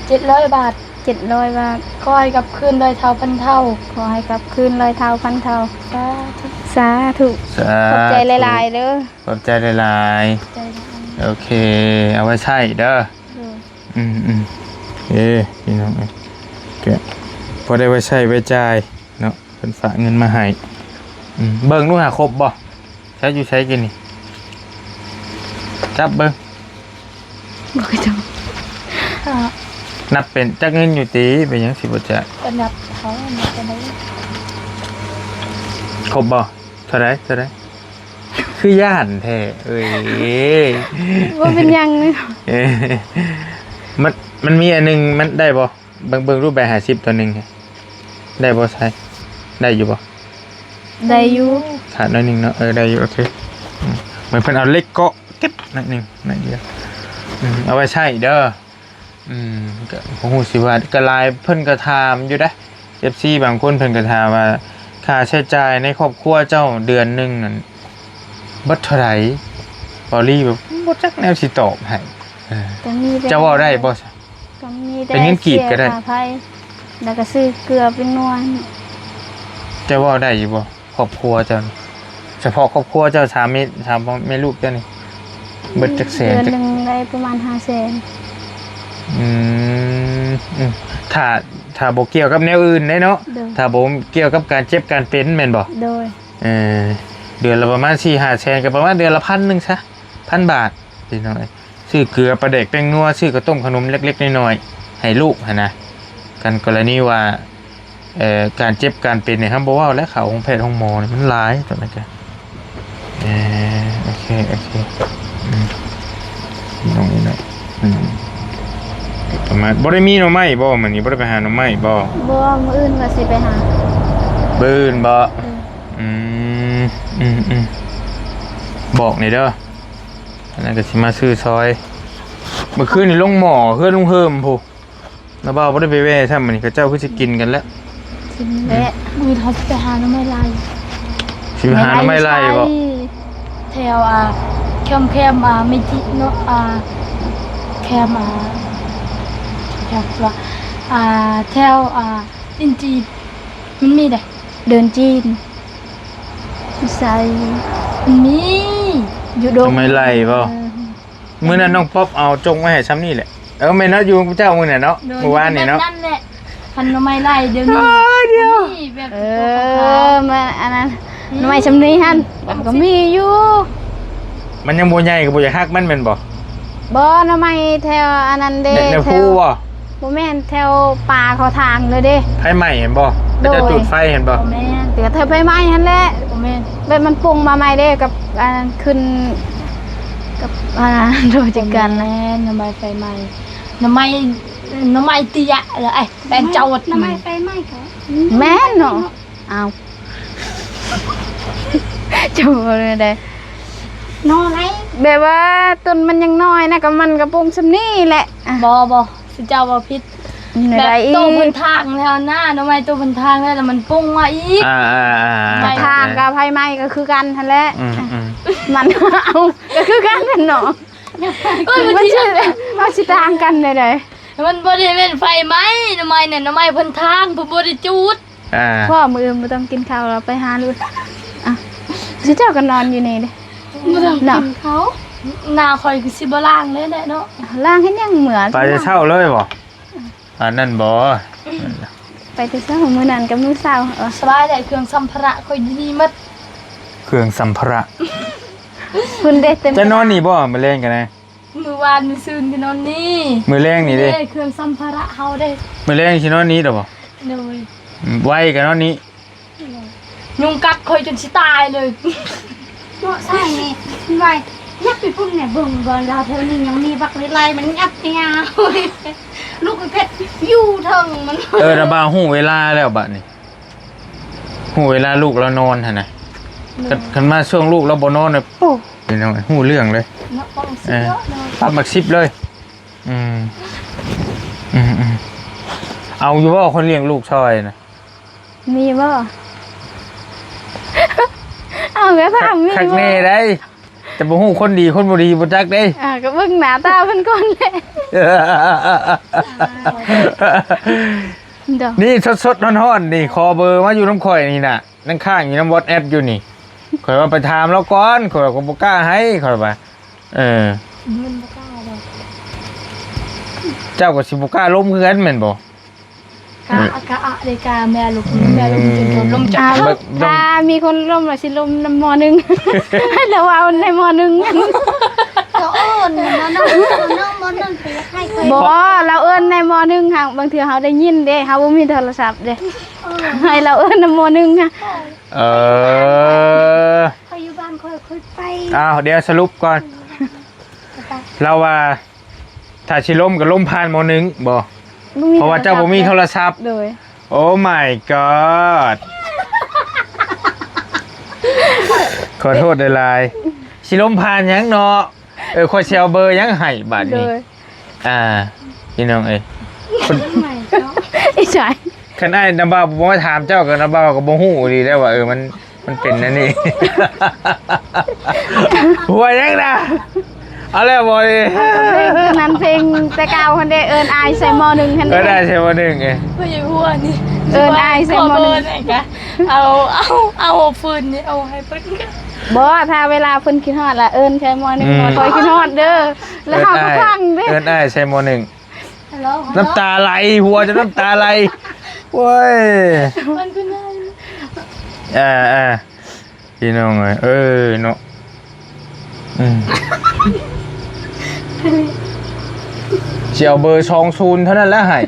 เจ็ดร้อยบาท เจ็ดร้อยบาท ขอให้กลับคืนร้อยเท่าพันเท่า ขอให้กลับคืนร้อยเท่าพันเท่า สาธุ สาธุ สาธุ ขอบใจหลายๆเด้อ ขอบใจหลายๆ ใจหลาย โอเค เอาไว้ใช้เด้อ เด้อ อืม อืม เอ้ พี่น้องเอ้ย ก็พอได้ไว้ใช้ไว้จ่ายเนาะ เพิ่นฝากเงินมาให้ อืม เบิ่งดูหาครบบ่ ใช้อยู่ใช้กินนี่ จับเบิ่ง บ่เคยจับ อ่า นับเป็นจักเงินอยู่ติ เป็นหยังสิบ่จัก ก็นับเขา นับไปเลย ครบบ่ เท่าใด เท่าใด คือย่านแท้ เอ้ย บ่เป็นหยังเลย เอ้ย มัน มันมีอันหนึ่ง มันได้บ่ เบิ่ง เบิ่งรูปใบห้าสิบตัวหนึ่ง ได้บ่ ใช้ ได้อยู่บ่ ได้อยู่ ขาดหน่อยหนึ่งเนาะ เออ ได้อยู่ โอเค อืม เหมือนเพิ่นเอาเหล็กเกาะ เก็บหน่อยหนึ่ง หน่อยเดียว อืม เอาไว้ใช้เด้อ อืม ก็บ่ฮู้สิว่า ก็หลาย เพิ่นก็ถามอยู่เด้ เอฟซี บางคนเพิ่นก็ถามว่า ค่าใช้จ่ายในครอบครัวเจ้าเดือนหนึ่งนั่น เบิดเท่าใด เบาลี่แบบบ่จักแนวสิตอบให้ เออ ก็มีแต่ เจ้าเว้าได้บ่ ก็มีแต่ เป็นเงินกีบก็ได้ เสียค่าไฟ แล้วก็ซื้อเกลือเป็นนวล เจ้าเว้าได้อยู่บ่ ครอบครัวเจ้านี่ เฉพาะครอบครัวเจ้า สามี สามพ่อแม่ลูกเจ้านี่ เบิดจักแสน เดือนหนึ่งได้ประมาณห้าแสน อืม อืม ถ้า ถ้าบ่เกี่ยวกับแนวอื่นได้เนาะ โดย ถ้าบ่เกี่ยวกับการเจ็บการเป็นแม่นบ่ โดย เออ เดือนละประมาณสี่ห้าแสน ก็ประมาณเดือนละพันหนึ่งซะ พันบาท พี่น้องเอ้ย ซื้อเกลือ ปลาแดก แป้งนัว ซื้อข้าวต้มขนมเล็กๆน้อยๆให้ลูกหั้นนะ กันกรณีว่า เอ่อ การเจ็บการเป็นเนี่ย เฮาบ่เว้าแล้ว เข้าโรงแพทย์โรงหมอนี่มันหลายตอนนั้นก็ เอ่อ โอเค โอเค อืม พี่น้องเอ้ยเนาะ อืม ประมาณ บ่ได้มีหน่อไม้บ่ มื้อนี้บ่ได้ไปหาหน่อไม้บ่ บ่ มื้ออื่นว่าสิไปหา มื้ออื่นบ่ เออ อืม อืม อืม บอกหน่อยเด้อ อันนั้นก็สิมาซื้อซอย เมื่อคืนนี่ลงหม้อเฮือนลุงเฮิมพู้น น้าบ่าวบ่ได้ไปแว่ซ้ำ มื้อนี้เขาเจ้าคือสิกินกันแล้ว กินแล้ว มื้อเขาสิไปหาหน่อไม้ไล่ สิไปหาหน่อไม้ไล่บ่ แถว อ่า แคม แคม อ่า ไม่จิเนาะ อ่า แคม อ่า แคมว่า อ่า แถว อ่า อินจี มันมีเด้ เดินจีน ใส่ มันมี อยู่ดง ทำไมไล่บ่ เออ มื้อนั้นน้องป๊อปเอาจงไว้ให้ซ้ำนี่แหละ เออ แม่นเนาะ อยู่เจ้ามื้อน่ะเนาะ โดย มื้อวานนี่เนาะ นั่นแหละ พันหน่อไม้ไล่เดี๋ยวนี้ เอ้ย เดี๋ยว นี่แบบ เออ มาอันนั้น อืม หน่อไม้ซ้ำนี่หั่น มันก็มีอยู่ มันยังบ่ใหญ่ก็บ่อยากฮักมันแม่นบ่ บ่ หน่อไม้แถวอันนั้นเด้ ใน ใน แถว ภูบ่ บ่แม่น แถวป่าเขาทางเลยเด้ ไฟไหม้เห็นบ่ โดย เขาเจ้าจุดไฟเห็นบ่ บ่แม่น แต่แถวไฟไหม้หั่นแหละ บ่แม่น แบบมันปรุงมาใหม่เด้ กับอันนั้นขึ้น กับอันนั้น โดยจัดการ บ่แม่น หน่อไม้ไฟไหม้ หน่อไม้ หน่อไม้เตี้ยเหรอ ไอ้แป้งโจด หน่อไม้ไฟไหม้ก็ แม่นเนาะ อ้าว เจ้าบ่ได้ นอไหน แบบว่าต้นมันยังน้อยนะ ก็มันกระปุงส่ำนี้แหละ อ่ะ บ่ บ่ สิเจ้าว่าผิด แบ แบบ บ อีก โตเพิ่นทางแล้วนะ หน่อไม้โตเพิ่นทางแล้ว แล้วมันปุงมาอีก อ่าๆๆๆ ทางกับไผไหม้ก็คือกันหั่นแหละ อืมๆ มัน เอา ก็คือกันหั่นเนาะ เอ้ย มัน มันสิ สิ มันสิต่างกันใดๆ มันบ่ได้เป็นไฟไหม้ หน่อไม้นั่น หน่อไม้เพิ่นทาง เพิ่นบ่ได้จูด อ่า พ่อมื้ออื่นบ่ต้องกินข้าว เราไปหาลูก อ่ะ สิเจ้าก็นอนอยู่นี่เด้ บ่ต้องกิน เนาะ ข้าว หน้าข่อยคือสิบ่ล้างเลยแหละเนาะ ล้างเฮ็ดหยังเมื่อ ไปแต่เช้าเลยบ่ อันนั้นบ่ ไปแต่เช้า มื้อนั้นกับมื้อเช้า เออ สบายได้ เครื่องสัมภาระข่อยอยู่นี่หมด เครื่องสัมภาระ เพิ่นได้เต็ม จะนอนนี่บ่ มื้อแลงกันนะ มื้อวานมื้อซืนก็นอนนี่ มื้อแลงนี่เด้ เด้ เครื่องสัมภาระเฮาเด้ มื้อแลงสินอนนี่ดอกบ่ โดย ไวก็นอนนี่ ยุงกัดข่อยจนสิตายเลย เนาะ ใช่นี่ มันไว ยับไปพุ่นเนี่ย เบิ่งก่อน ลาวแถวนี้ยังมีบักหลายๆ มันยับไปยาว ลูกมันเพชรอยู่เทิงมัน เออ ระบาดฮู้เวลาแล้วบัดนี้ ฮู้เวลาลูกเรานอนหั่นนะ เนาะ คัน คันมาช่วงลูกเราบ่นอนเนี่ย โอ้ พี่น้อง ฮู้เรื่องเลย เนาะ ต้องสิ เออ เนาะ ปรับหลักสิบเลย อืม อืม อืม เอาอยู่บ่ คนเลี้ยงลูกซอยนะ มีบ่ เอาก็ถามมีบ่ คักแน่ได้ แต่บ่ฮู้คนดีคนบ่ดีบ่จักเด้ อ่า ก็เบิ่งหน้าตาเพิ่นก่อนแหละ ดอก นี่สดๆ ร้อนๆ นี่ ขอเบอร์มาอยู่นำข่อยนี่น่ะ นั่งค้างอยู่นำ WhatsApp อยู่นี่ ข่อยว่าไปถามลาวก่อน ข่อยว่าก็บ่กล้าให้ ข่อยว่า เออ มันบ่กล้าดอก เจ้าก็สิบ่กล้าล้มคือกันแม่นบ่ กะ กะอะเลยกะแม่ลูก แม่ลูกจนโดนล้มจน อ่า เบิ่ง ถ้ามีคนล้มล่ะสิล้มนำ ม.หนึ่ง ให้ระวังใน ม.หนึ่ง ก็เอิ้นม.หนึ่ง ม.หนึ่ง ม.หนึ่ง ไปให้เคย บ่ ลาวเอิ้นใน ม.หนึ่ง หั่น บางเทื่อเฮาได้ยินเด้ เฮาบ่มีโทรศัพท์เด้ เออ ให้ลาวเอิ้นนำ ม.หนึ่ง หั่น เออ ข้อยอยู่บ้านข้อย ข้อยไป อ้าว เดี๋ยวสรุปก่อน ลาวว่า ถ้าสิล้มก็ล้มผ่าน ม.หนึ่ง บ่ บ่มี เพราะว่าเจ้าบ่มีโทรศัพท์ โทรศัพท์ โดย Oh my god ขอโทษหลายๆ สิล้มผ่านหยังเนาะ เออ ข่อยสิเอาเบอร์หยังให้บัดนี้ โดย อ่า พี่น้องเอ้ย คน อีสาน คันอ้ายน้ำบ่าวบ่มาถามเจ้าก็น้ำบ่าวก็บ่ฮู้ดีแล้วว่า เออ มัน มันเป็นอันนี้ หัวยังนะ เอาแล้วบ่ดี เพลงนั้นเพลงแต่เก่าหั่นเด้ เอิ้นอ้ายใส่ ม.หนึ่ง หั่นเด้ เอิ้นอ้ายใส่ ม.หนึ่ง ไง เพิ่นอยู่หัวนี่ เอิ้นอ้ายใส่ ม.หนึ่ง ขอเบอร์หน่อยกะ เอา เอา เอาฟืนนี่ เอาให้เพิ่นกะ บ่ ถ้าเวลาเพิ่นคิดฮอดล่ะ เอิ้นใส่ ม.หนึ่ง อืม คอยคิดฮอดเด้อ แล้วเฮาก็ฟังเด้ เอิ้นอ้ายใส่ ม.หนึ่ง ฮัลโหล ฮัลโหล น้ำตาไหล หัวจนน้ำตาไหล โอ้ย มันคือไง อ่า อ่า พี่น้องเอ้ย เออ เนาะ อืม สิเอาเบอร์ สองศูนย์ เท่านั้นแหละให้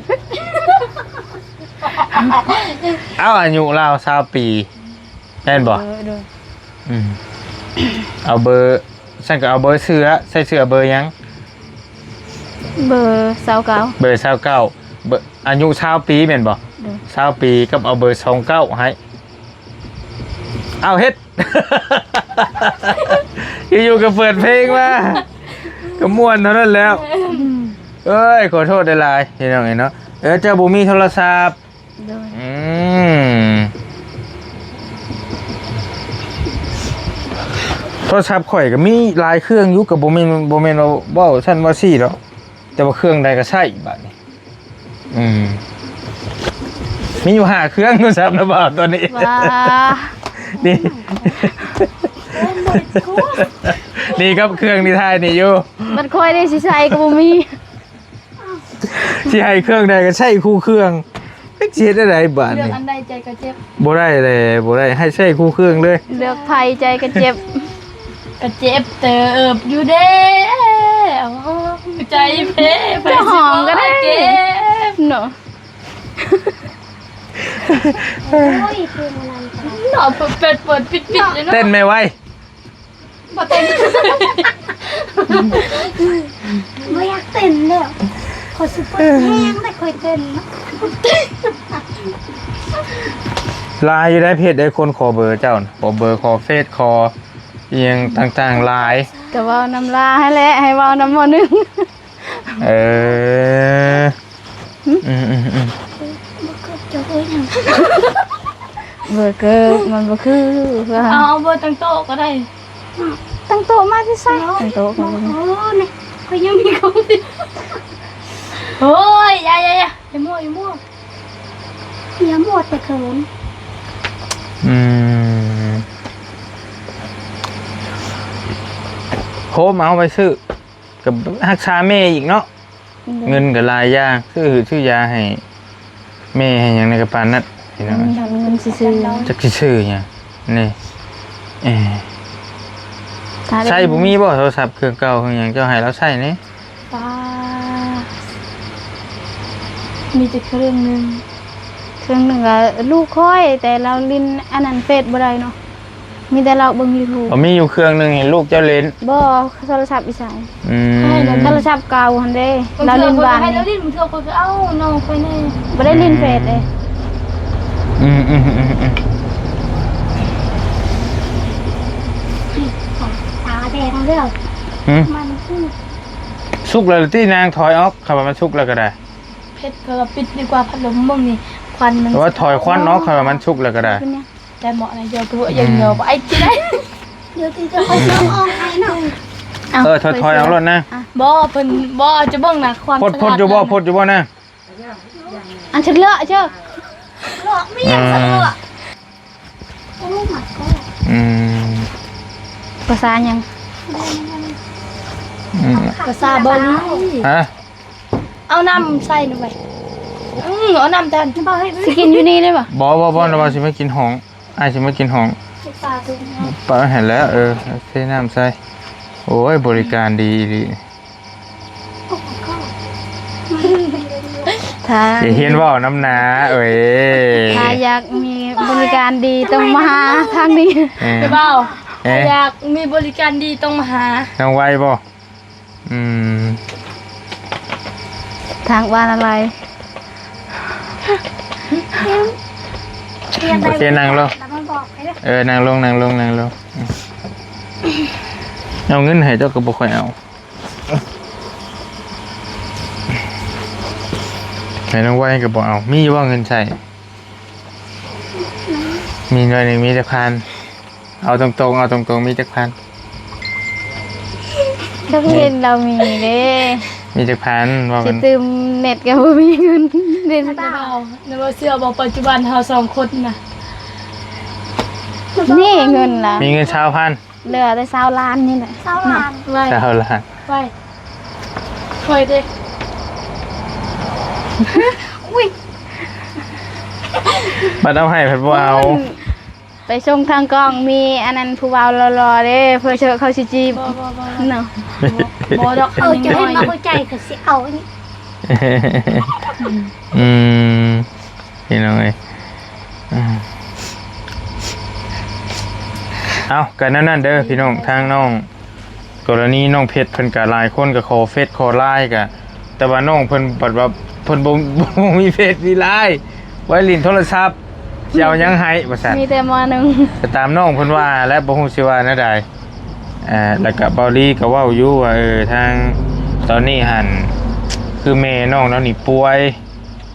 เอาอายุลาว ซาว ปี แม่นบ่ เออ โดย อืม เอาเบอร์ ฉันก็เอาเบอร์เสื้อ ใส่เสื้อเบอร์หยัง เบอร์ ซาวเก้า เบอร์ ซาวเก้า เบอร์ อายุ ซาว ปีแม่นบ่ โดย ซาว ปีกับเอาเบอร์ สองเก้า ให้ เอาเฮ็ด อยู่ๆก็เปิดเพลงมา ก็ม่วนเท่านั้นแล้ว อืม เอ้ย ขอโทษหลายๆ พี่น้องเอ้ยเนาะ เออ เจ้าบ่มีโทรศัพท์ โดย อืม โทรศัพท์ข่อยก็มีหลายเครื่องอยู่ ก็บ่แม่น บ่แม่นว่าเว้าซั่นว่าซี่ดอก แต่ว่าเครื่องใดก็ใช้บัดนี้ อืม มีอยู่ห้าเครื่องโทรศัพท์นะบ่าวตอนนี้ ว้า นี่ นี่ครับเครื่องที่ถ่ายนี่อยู่ บัดข่อยได้สิใช้ก็บ่มี สิให้เครื่องใดก็ใช้คู่เครื่อง จักสิเฮ็ดจั่งใดบาดนี้ เลือกอันใดใจก็เจ็บ บ่ได้เลย บ่ได้ ให้ใช้คู่เครื่องเลย เลือกไผใจก็เจ็บ ก็เจ็บเติบอยู่เด้ เอาใจเพ่ไป เจ้าของก็ได้ เจ็บ เนาะ โอ้ย เพลงอะไรกัน เนาะ เปิด เปิด ปิด ปิดเลยเนาะ เต้นไม่ไหว บ่เต้น บ่อยากเต้นแล้ว ขอสิเปิดแฮงได้ค่อยเต้นเนาะ หลายอยู่ได้เพจได้คนขอเบอร์เจ้าน่ะ ขอเบอร์ ขอเฟซ ขออิหยังต่างๆ หลาย ก็เว้านำลาให้แหละ ให้เว้านำหม้อหนึ่ง เออ อืม อืม อืม บ่คือจะเอ้ยหยัง เบอร์เกอร์มันบ่คือ เอา เอาเบอร์ตั้งโต๊ะก็ได้ ตั้งโต๊ะมาที่ไส ตั้งโต๊ะก็บ่มี โอ้ นี่ เขายังมีของติด โอ้ย อย่า อย่า อย่า อย่ามั่ว อย่ามั่ว อย่ามั่วแต่เขิน อืม โฮมเอาไปซื้อ กับรักษาแม่อีกเนาะ อืม เงินก็หลายอย่าง ซื้อ ซื้อยาให้แม่ให้หยังในกระปานนั้น พี่น้อง อืม เงินซื่อๆ จักสิซื้อหยัง นี่ เอ้ย ถ้าได้ ใช้บ่มีบ่โทรศัพท์เครื่องเก่าเครื่องหยัง เจ้าให้เราใช้นี่ ป้า มีแต่เครื่องหนึ่ง เครื่องหนึ่งอะลูกข้อย แต่เราเล่นอันนั้นเฟซบ่ได้เนาะ มีแต่เราเบิ่งยูทูบ อ๋อ มีอยู่เครื่องหนึ่งเห็นลูกเจ้าเล่น บ่ โทรศัพท์อีสาน อืม โทรศัพท์เก่าหั่นเด้ บางเทื่อ เราเล่นบ้าน เพิ่นให้เราเล่น บางเทื่อเพิ่นก็เอาน้องไปแน่ บ่ได้เล่นเฟซเด้ อืม อืม อืม อืม อืม ตาแดงเลย อืม มันคือ สุกแล้วที่นางถอยออก คำว่ามันสุกแล้วก็ได้ เพชร เพิ่นว่าปิดดีกว่า พัดลมเบิ่งนี่ ควันมัน แต่ว่าถอยควันออก คำว่ามันสุกแล้วก็ได้ เป็นไง แต่เหมาะนะ เดี๋ยวตัว อืม ยังเดียวไปที่ไหน เดี๋ยวที่จะไปเชื่อมออกให้หน่อย เออ ถอย ถอยเอารถนะ อ่ะ บ่ เพิ่น บ่ จะเบิ่งนะ ความ พ่น พ่นอยู่บ่ ฉลาด พ่นอยู่บ่นะ อันเชิญเลอะเจ้า เลอะไม่อยากจะเลอะ อ่า โอ้ my god อืม ภาษาหยัง อืม ภาษาเกาหลี ฮะ เอาน้ำใส่หน่อย อืม เอาน้ำแทน สิกินอยู่นี่เลยปะ บ่ บ่ บ่ เราว่าสิมากินห้อง อ้ายสิมากินห้อง ปลาถูกเนาะ ปลาหันแล้ว เออ เทน้ำใส่ โอ้ย บริการดีอีหลี ถ้า อย่าเฮียนเว้านำหน้า เอ้ย ถ้าอยากมีบริการดีต้องมาหาทางนี้ เออ เปล่า เอ๊ะ อยากมีบริการดีต้องมาหา น้องไวบ่ อืม ทางบ้านอะไร โอเค นั่งลง แล้วมันบอกให้ด้วย เออ นั่งลง นั่งลง นั่งลง อืม เอาเงินให้เจ้าก็บ่ค่อยเอา ให้น้องไวก็บ่เอา มีอยู่บ่เงินใช้ มีหน่อยหนึ่ง มีจักพัน เอาตรงๆ เอาตรงๆ มีจักพัน ก็เห็นเรามีเด้ มีจักพัน ว่า สิ กัน ตื่มเน็ตก็บ่มีเงินเด่น เปล่า ในว่าเชื่อบอกปัจจุบันเฮาสองคนน่ะ นี่เงินล่ะ มีเงินซาวพัน เหลือแต่ซาวล้านนี่แหละ ซาวล้าน ไว้ ซาวล้าน ไว้ คอยเด้ อุ้ย บัดเอาให้เพิ่นบ่เอา อืม ไปส่งทางกล้อง มีอันนั้นผู้บ่าวหล่อๆเด้ เพื่อเชิญเขาสิจีบ บ่ บ่ บ่ เนาะ บ่ดอก เอาใจมาหัวใจก็สิเอานี่ อืม พี่น้องเอ้ย อืม เอา ก็แนวนั้นเด้อพี่น้อง ทางน้อง กรณีน้องเพชรเพิ่นก็หลายคนก็ขอเฟซขอไลน์ก็ แต่ว่าน้องเพิ่นบัดว่าเพิ่นบ่ บ่มีเฟซมีไลน์ ไว้เล่นโทรศัพท์ สิเอาหยังให้ว่าซั่น มีแต่ ม.หนึ่ง ก็ตามน้องเพิ่นว่า และบ่ฮู้สิว่าแนวใด อ่า แล้วก็เบาลีก็เว้าอยู่ว่า เออ ทางตอนนี้หั่น คือแม่น้องลาวนี่ป่วย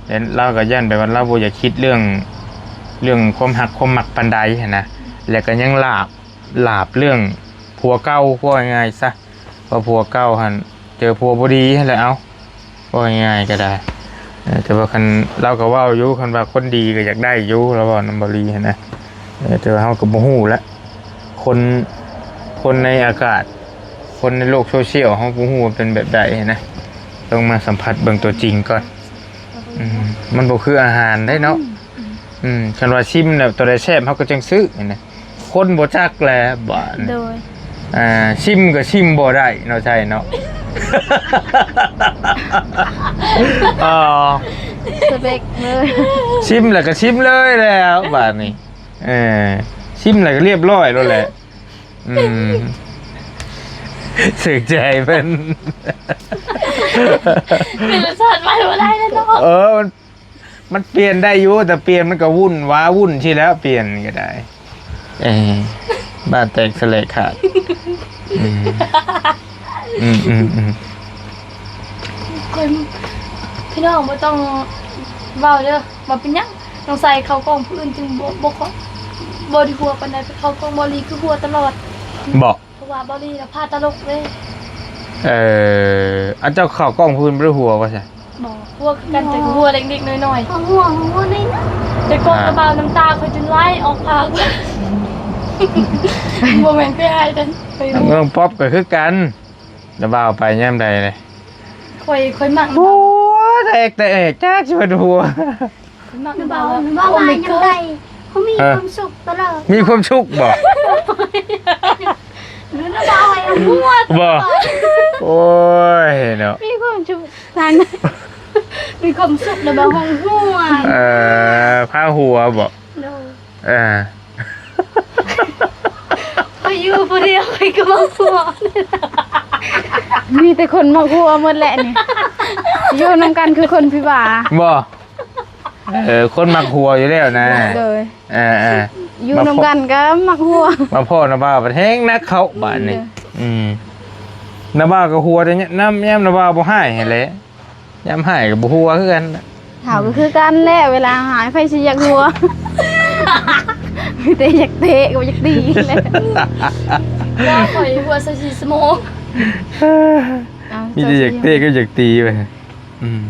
แล้วลาวก็ย้านแบบว่าลาวบ่อยากคิดเรื่อง เรื่องความฮักความมักปานใดหั้นนะ แล้วก็ยังหลาบ หลาบเรื่องผัวเก่า ว่าง่ายๆซะ ว่าผัวเก่าหั่นเจอผัวบ่ดีหั้นแหละ เอ้า ว่าง่ายๆก็ได้ เออ แต่ว่าคัน ลาวก็เว้าอยู่ คันว่าคนดีก็อยากได้อยู่ ลาวเว้านำเบาลีหั้นนะ เออ แต่ว่าเฮาก็บ่ฮู้ละ คน คนในอากาศ คนในโลกโซเชียล เฮาบ่ฮู้ว่าเป็นแบบใดหั้นนะ ต้องมาสัมผัสเบิ่งตัวจริงก่อน อืม มันบ่คืออาหารเด้เนาะ อืม คันว่าซิมแล้วตัวใดแซ่บ เฮาก็จั่งซื้อหั้นนะ คนบ่จักแหละบาดนี้ โดย อ่า ซิมก็ซิมบ่ได้เนาะ ใช่เนาะ อ๋อ สเปคเลย ซิมแล้วก็ซิมเลยแล้วบาดนี้ เออ ซิมแล้วก็เรียบร้อยแล้วแหละ อืม สึกใจเพิ่น เป็นรสชาติใหม่บ่ได้แล้วเนาะ เออ มัน มันเปลี่ยนได้อยู่ แต่เปลี่ยนมันก็วุ่นว้าวุ่นที่แล้วเปลี่ยนก็ได้ เออ บ้านแตกสะแหลกขาด อืม อืม อืม อืม คนพี่น้องบ่ต้องเว้าเด้อ ว่าเป็นหยังน้องใส่เข้ากล้องผู้อื่นจึงบ่บ่ค่อยบ่ได้หัวปานใด ไปเข้ากล้องบ่ลีคือหัวตลอด บอก เพราะว่าบ่ลีน่ะพาตลกเด้ เออ อันเจ้าเข้ากล้องพื้นบ่ได้หัวว่าซะ บ่หัวคือกันแต่หัวเล็กๆน้อย เขาห่วงหัวในนั้น ๆแต่กล้องกระเบาน้ำตาค่อยจนไหลออกปาก บ่แม่นไปอายเด้อไป น้องป๊อปก็คือกัน น้าบ่าวไปยามใดเลย ค่อยค่อยมัก หัวแตกแต่แอกจักสิเป็นหัว ค่อยมัก หนู น้ำ บอ เบาก หนูบอกว่ายังไงเขามีความสุขตลอด มีความสุขบ่ หนูบอกว่าหัว บ่ โอ้ยเนาะ มีความสุขทันมีความสุขหนูบอกห้องหัว เออพาหัวบ่ โดย เออ เขาอยู่ผู้เดียวเขาก็บอกหัว มีแต่คนมักหัวหมดแหละนี่ อยู่นำกันคือคนพิบา บ่ เออ คนมักหัวอยู่แล้วนะ โดย เออเออ อยู่นำกันก็มักหัว มาพ่อน้าบ่าวบัดแฮงนักเข้าบาดนี่ เออ อืมน้าบ่าวก็หัวแต่ยามน้าบ่าวบ่หายหั้นแหละยามหายก็บ่หัวคือกันน่ะ เฮาก็คือกันแหละเวลาหายไผสิอยากหัว มีแต่อยากเตะกับอยากตีแหละ ว่าข่อยหัวใส่สีสโมก เอา มีแต่อยากเตะก็อยากตีไปอืม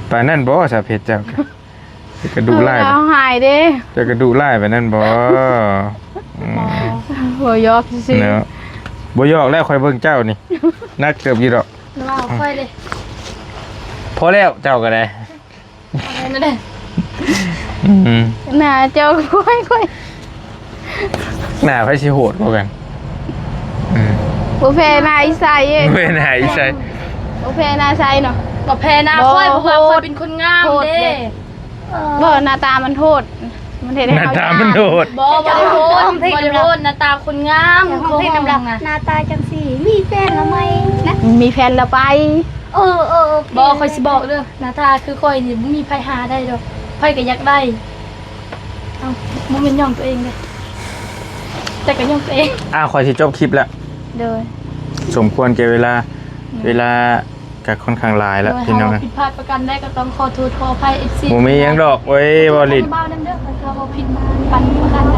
ปานนั้นบ่สาวเพชรเจ้าก็จะกระดูกไล่ เอาหายเด้ จะกระดูกไล่ไปนั่นบ่อืม หัวหยอกซื่อ เนาะบ่หยอกแล้วคอยเบิ่งเจ้านี่ นักเกือบอยู่ดอก ว่าข่อยเลย พอแล้วเจ้าก็ได้ อะไรนั่นแหละ อืม ๆหน้าเจ้าค่อยค่อย หน้าไผสิโหดกว่ากันอืม บ่แพ้หน้าอีสายเอ้ย เป็นหายใส่ บ่แพ้หน้าใสเนาะ บ่แพ้หน้าข่อยเพราะว่าข่อยเป็นคนงามเด้ บ่หน้าตามันโหด มันเห็น หน้าตามันโหด บ่บ่ได้โหดบ่ได้โหดหน้าตาคนงาม ห้องเพลงนำหลับหน้าตาจังสีมีแฟนแล้วไหมนะ มีแฟนแล้วไป เออเออ บ่ข่อยสิบอกเด้อหน้าตาคือข่อยนี่บ่มีไผหาได้ดอกไผก็อยากได้เอ้าบ่แม่นย่องตัวเองเด้แต่ก็ย่องตัวเอง อ่าคอยสิจบคลิปแล้ว โดย สมควรแก่เวลา เวลาก็ค่อนข้างหลายแล้วพี่น้อง โดยเฮาผิดพลาดประการใดก็ต้องขอโทษขออภัย เอฟซี บ่มีหยังดอกเว้ยบ่ลิด เบาๆนำเด้อคันเขาบ่ผิดมาปันประการใด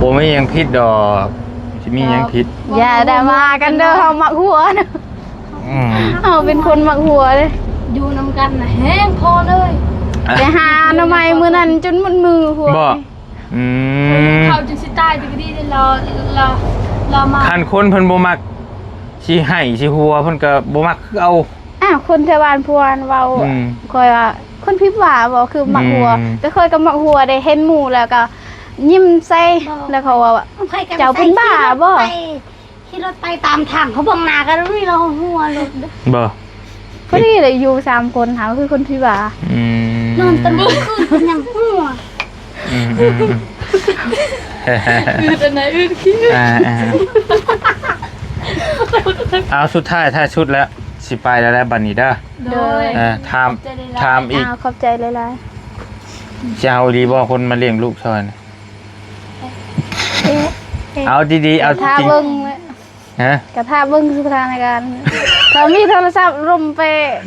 บ่มีหยังผิดดอกสิมีหยังผิด อย่าได้มากันเด้อเฮามักหัวนะ อืม เฮาเป็นคนมักหัวเลย อยู่นำกันน่ะแฮงพอเลย ไปหาหน่อไม้มื้อนั้นจนหมดมือหัว บ่ อืม เขาจึงสิตายจังดีเลยรอรอรอมา คันคนเพิ่นบ่มักสิให้สิหัวเพิ่นก็บ่มักคือเอา อ้าวคนแถวบ้านพวนเว้า อืม คอยว่าคนพิบหว่าบ่คือมักหัว อืม แต่คอยก็มักหัวได้เห็นหมู่แล้วก็ยิ้มใส่แล้วเขาว่า เจ้าเป็นบ้าบ่ ไปขี่รถไปตามทางเขาเบิ่งหน้ากันแล้วนี่เราหัวรถ บ่ พอดีเลยอยู่สามคนหาคือคนพิบหว่า อืม นอนตะลึงคืนเป็นยังหัว อืมอืมอืม อืดอันไหนอืดขี้ อ่าอ่าเอาสุดท้ายท้ายสุดแล้วสิไปแล้วแหละบัดนี้เด้อ โดย เออถามถามอีก อ้าวขอบใจหลาย สิเอาดีบ่คนมาเลี้ยงลูกซอยนี่ เอาดีๆ เอา ๆ จ ถ้า ริง เบิ่ง ฮะ ก็ถ้าเบิ่งสถานการณ์ถ้ามีโทรศัพท์ลมไป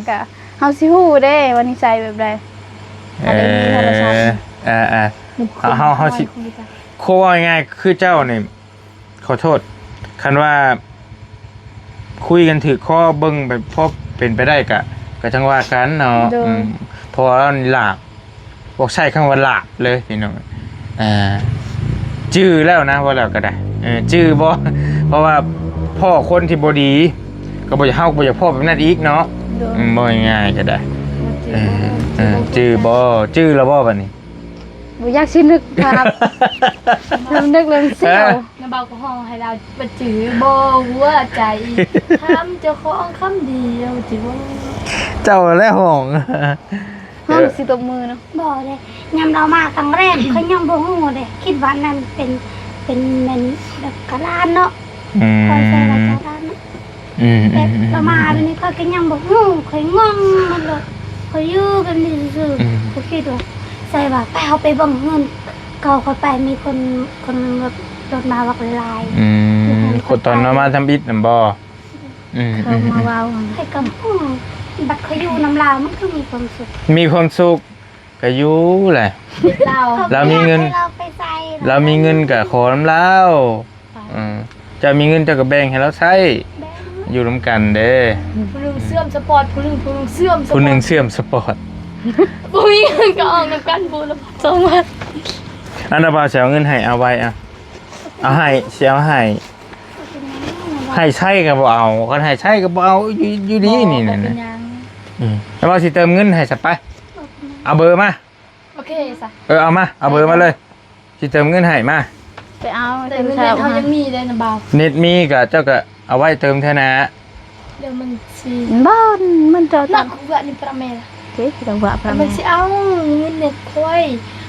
ก็เฮาสิฮู้เด้ว่านิสัยแบบใด เอ อันนี้มีโทรศัพท์ อเออเออเอาเฮาเฮาสิ โคว่าง่ายๆคือเจ้านี่ขอโทษ คันว่า คุยกันถือข้อเบิ่งแบบพอเป็นไปได้กะกะจังว่ากันเนาะ โดย อืมเพราะว่าหลาบบอกใช้คำว่าหลาบเลยพี่น้องอ่าจื้อแล้วนะว่าแล้วก็ได้เออจื้อบ่เพราะว่าพ่อคนที่บ่ดี ก็บ่อยากเฮาบ่อยากพ่อแบบนั้นอีกเนาะ โดย อืมบ่ง่ายๆก็ได้ บ่จื้อ เออเออจื้อบ่จื้อแล้วบ่บัดนี้ บ่อยากสินึกภาพนึกเลยมันเสียว น้าเบาก็ฮ้องให้เราบ่จื้อบ่หัวใจถามเจ้าของคำเดียวจื้อบ่ เจ้าและห้อง ห้องสิตบมือเนาะ บอกเลยยามเรามาครั้งแรกเขายังบ่ฮู้เลยคิดว่านั่นเป็นเป็นแม่นแบบกะลานเนาะ อืม คอยใส่ว่าเจ้าด้านนะ อืมอื แต่ มอืม ประมาณนี้เขาก็ยังบอกฮู้คอยงงมันเลยคอยอยู่กันนี่ซื่อ อืม ๆเขาคิดว่า ใส่ว่าไป เฮาไปเบิ่งเฮือนเก่า ค่อยไป มีคน คนรถ รถมาบักหลายๆ อืม คนตอนนั้นมาทำอิฐนั่นบ่ อืม เขามาเว้า ให้กำ อืม บัดเขาอยู่นำลาว มันคือมีความสุข มีความสุข ก็อยู่แหละ ลาว ลาวมีเงิน ให้เราไปใส่ ลาวมีเงินก็ขอนำลาว อืม เจ้ามีเงินเจ้าก็แบ่งให้ลาวใช้ แบ่ง อยู่นำกันเด้ ผู้หนึ่งเชื่อมสปอร์ต ผู้หนึ่ง ผู้หนึ่งเชื่อมสปอร์ต ผู้หนึ่งเชื่อมสปอร์ต บ่มีเงินก็ออกนำกัน ผู้ละสองพัน อันน่ะบ่าวสิเอาเงินให้ เอาไว้อะ เอาให้ สิเอาให้ ให้ใช้ก็บ่เอา คันให้ใช้ก็บ่เอา อยู่ อยู่ดีนี่ บ่เป็นหยัง อืม แล้วว่าสิเติมเงินให้ซะไป เอาเบอร์มา โอเคซะ เออ เอามา เอาเบอร์มาเลย สิเติมเงินให้มา ไปเอา แต่เงินเน็ตเฮายังมีเด้นะบ่าว เน็ตมีก็เจ้าก็เอาไว้เติมเทื่อหน้า เดี๋ยวมันสิ บ้านมันเจ้า นั ตั ก เพื่อนนี่ประเมล่ะ เจ๊จะว่าประ มัน มาณ สิเอาเงินเน็ตค่อย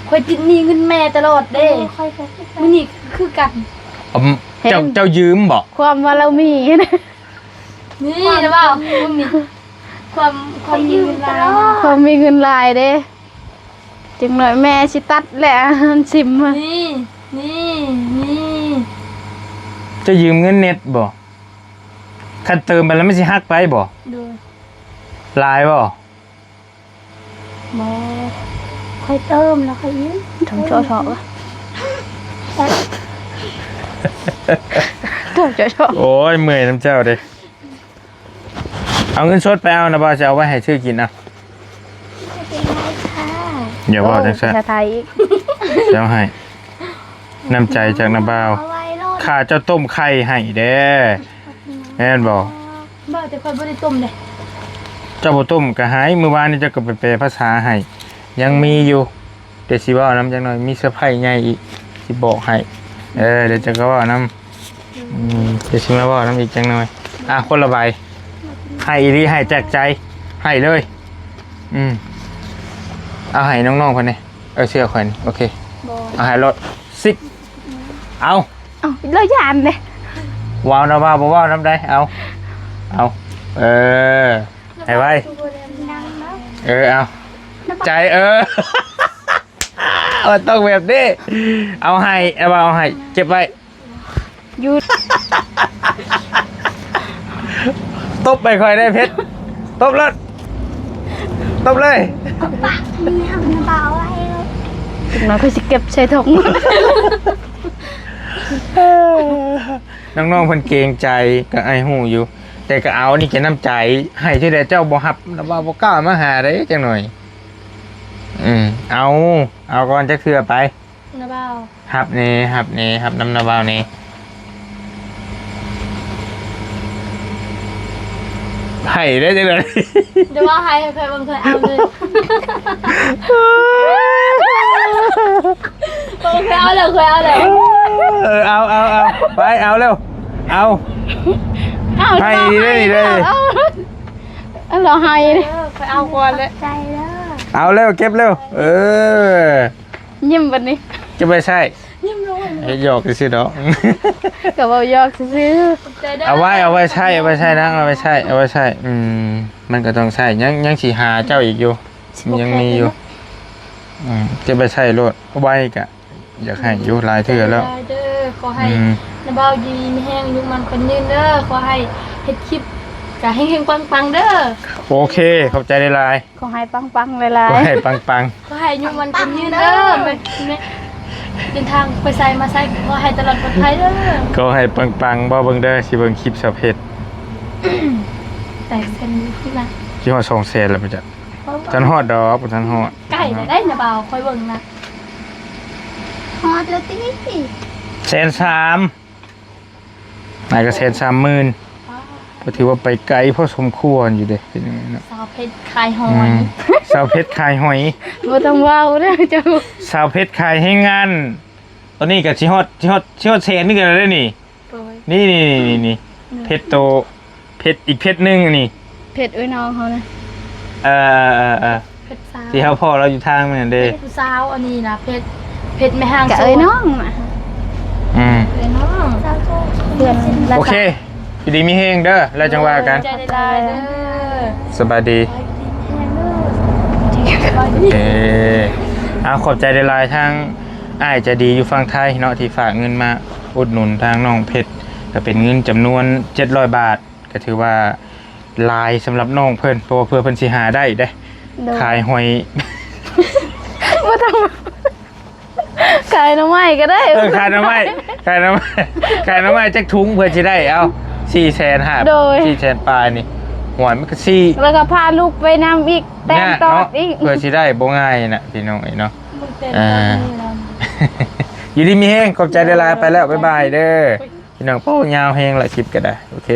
ค่อยติดหนี้เงินแม่ตลอดเด้ เออ ค่อยก็ มื้อนี้คือกัน อืม เห็น เจ้า เจ้ายืมบ่ ความว่าเรามี นี่นะบ่าว มึงนี่ ความ ความมีเงินหลาย ความมีเงินหลายเด้ จังหน่อยแม่สิตัดแหละ อันซิมอะ นี่ นี่ นี่ จะยืมเงินเน็ตบ่ คันเติมไปแล้วมันสิหักไปบ่ โดย หลายบ่ บ่ ค่อยเติมแล้วค่อยยืม ถงเจาะเถาะวะ ถงเจาะเถาะ โอ้ย เมื่อยนำเจ้าเด้ เอาเงินสดไปเอานะบ่าว จะเอาไว้ให้ซื้อกินเอา ไม่เป็นไรค่ะ อย่าว่าจังซั่น ภาษาไทยอีก เดี๋ยวให้ น้ำใจจากน้าบ่าว เอาไว้รอด ข้าเจ้าต้มไข่ให้เด้ แม่นบ่ บ่าว แต่ค่อยบ่ได้ต้มเด้ เจ้าบ่ต้มก็หาย มื้อวานนี้เจ้าก็ไปแปลภาษาให้ ยังมีอยู่ เดี๋ยวสิเว้านำจักหน่อย มีเซอร์ไพรส์ใหญ่อีก สิบอกให้ เออ เดี๋ยวเจ้าก็เว้านำ อืม เดี๋ยวสิมาเว้านำอีกจักหน่อย อ่ะ คนละใบ ให้อีหลี ให้จากใจ ให้เลย อืม เอาให้น้องๆ เพิ่นนี่ เออ เสื้อข่อยนี่ โอเค บ่ เอาให้รถ สิบ เอา เอ้า แล้วย่านเด้ ว้าวนะ ว้าว บ่ว้าวนำได้ เอา เอา เออ ให้ไว เออ เอา ใจ เออ มันต้องแบบนี้ เอาให้ เอา เอาให้ เก็บไว้ หยุด ตบไปค่อยได้เพชร ตบเลย ตบเลย เอาปะ นี่เอาเบาไว้ จักหน่อยค่อยสิเก็บใส่ถุง น้องๆ เพิ่นเกรงใจ ก็อ้ายฮู้อยู่ แต่ก็เอา นี่แกน้ำใจ ให้ที่ใดเจ้าบ่ฮับ แล้วว่าบ่กล้ามาหาเด้จักหน่อย อืม เอา เอาก่อนจักเทื่อไป น้าบ่าว ฮับแหน่ ฮับแหน่ ฮับนำน้าบ่าวแหน่ ให้ได้จังเลย เดี๋ยวว่าให้ ค่อยเบิ่ง ค่อยเอาเลย เออ ค่อยเอาแล้ว ค่อยเอาแล้ว เออ เอา เอา เอา ไป เอาเร็ว เอา เอา ให้ดีเลย นี่เลย เอา เอา เอา เราให้ เออ ค่อยเอาก่อนเลย ใจเด้อ เอาเร็ว เก็บเร็ว เออ ยิ้มบัดนี้ จะไปใช้ ยิ้มลง เฮ็ดหยอกซื่อๆ ดอก ก็เว้าหยอกซื่อๆ ใจเด้อ เอาไว้ เอาไว้ใช้ เอาไว้ใช้นะ เอาไว้ใช้ เอาไว้ใช้ อืม มันก็ต้องใช้ ยัง ยังสิหาเจ้าอีกอยู่ ยังมีอยู่ อืม จะไปใช้โลด ไว้กะ อยากให้อยู่หลายเทื่อแล้ว ได้เด้อ ขอให้ อืม น้าบ่าวอยู่ดีมีแฮง อายุหมั้นขวัญยืนเด้อ ขอให้เฮ็ดคลิปกะเฮงๆ ปังๆ เด้อ โอเค ขอบใจหลายๆ ขอให้ปังๆ หลายๆ ขอให้ปังๆ ขอให้อายุหมั้นขวัญยืนเด้อ แม่ แม่ เดินทางไปไสมาไสขอให้ตลอดปลอดภัยเด้อ ขอให้ปังๆ บ่เบิ่งเด้อ สิเบิ่งคลิปสาวเพชร แต่เพิ่นนะ สิฮอดสองแสนแล้วบ่จ๊ะ ทันฮอดดอก บ่ทันฮอด ใกล้แล้วได้น้าบ่าว ค่อยเบิ่งนะ ฮอดแล้วติ แสนสาม นายก็แสนสามหมื่น ก็ถือว่าไปไกลพอสมควรอยู่เด้ เป็นยังไงเนาะ สาวเพชรขายหอย อืม สาวเพชรขายหอย บ่ต้องเว้าเด้อเจ้า สาวเพชรขายแฮงงาน ตอนนี้ก็สิฮอด สิฮอด สิฮอดแสนนี่ก็แล้วเด้นี่ โอ้ย นี่ นี่ นี่ นี่ นี่ อืม เพชรโต เพชรอีกเพชรหนึ่งอันนี้ เพชรเอ้ยน้องเขานะ เออ เออ เออ เออ เพชรสาว ที่เขาพ่อเราอยู่ทางนั่นเด้ เพชรผู้สาวอันนี้นะ เพชร เพชรแม่ห้าง กะเอ้ยน้องนะ อืม เอ้ยน้อง เพื่อนละ โอเค อยู่ดีมีแฮงเด้อ แล้วจังว่ากัน ใจได้หลายเด้อ สบายดี สบายดี เอ เอาขอบใจหลายๆ ทางอ้ายใจดีอยู่ฝั่งไทยเนาะ ที่ฝากเงินมาอุดหนุนทางน้องเพชร ก็เป็นเงินจำนวนเจ็ดร้อยบาท ก็ถือว่าหลายสำหรับน้องเพิ่น เพราะว่าเพื่อเพิ่นสิหาได้เด้ โดย ขายหอย บ่ต้อง ขายหน่อไม้ก็ได้ เออ ขายหน่อไม้ ขายหน่อไม้ ขายหน่อไม้จักถุงเพื่อสิได้ เอา สี่แสนห้า โดย สี่แสนปลายนี่ หอยมันก็สี่ แล้วก็พาลูกไปนำอีก แต่ง ยาก ตอ เนาะ ดอีก เพื่อสิได้บ่ง่ายนะพี่น้องเอ้ยเนาะ มันเป็น อ่า แบบนี้แล้ว อยู่ดีมีแฮง ขอบใจหลายๆ ไปแล้ว บ๊ายบายเด้อ พี่น้อง โอ้ ยาวแฮงละคลิปก็ได้ โอเค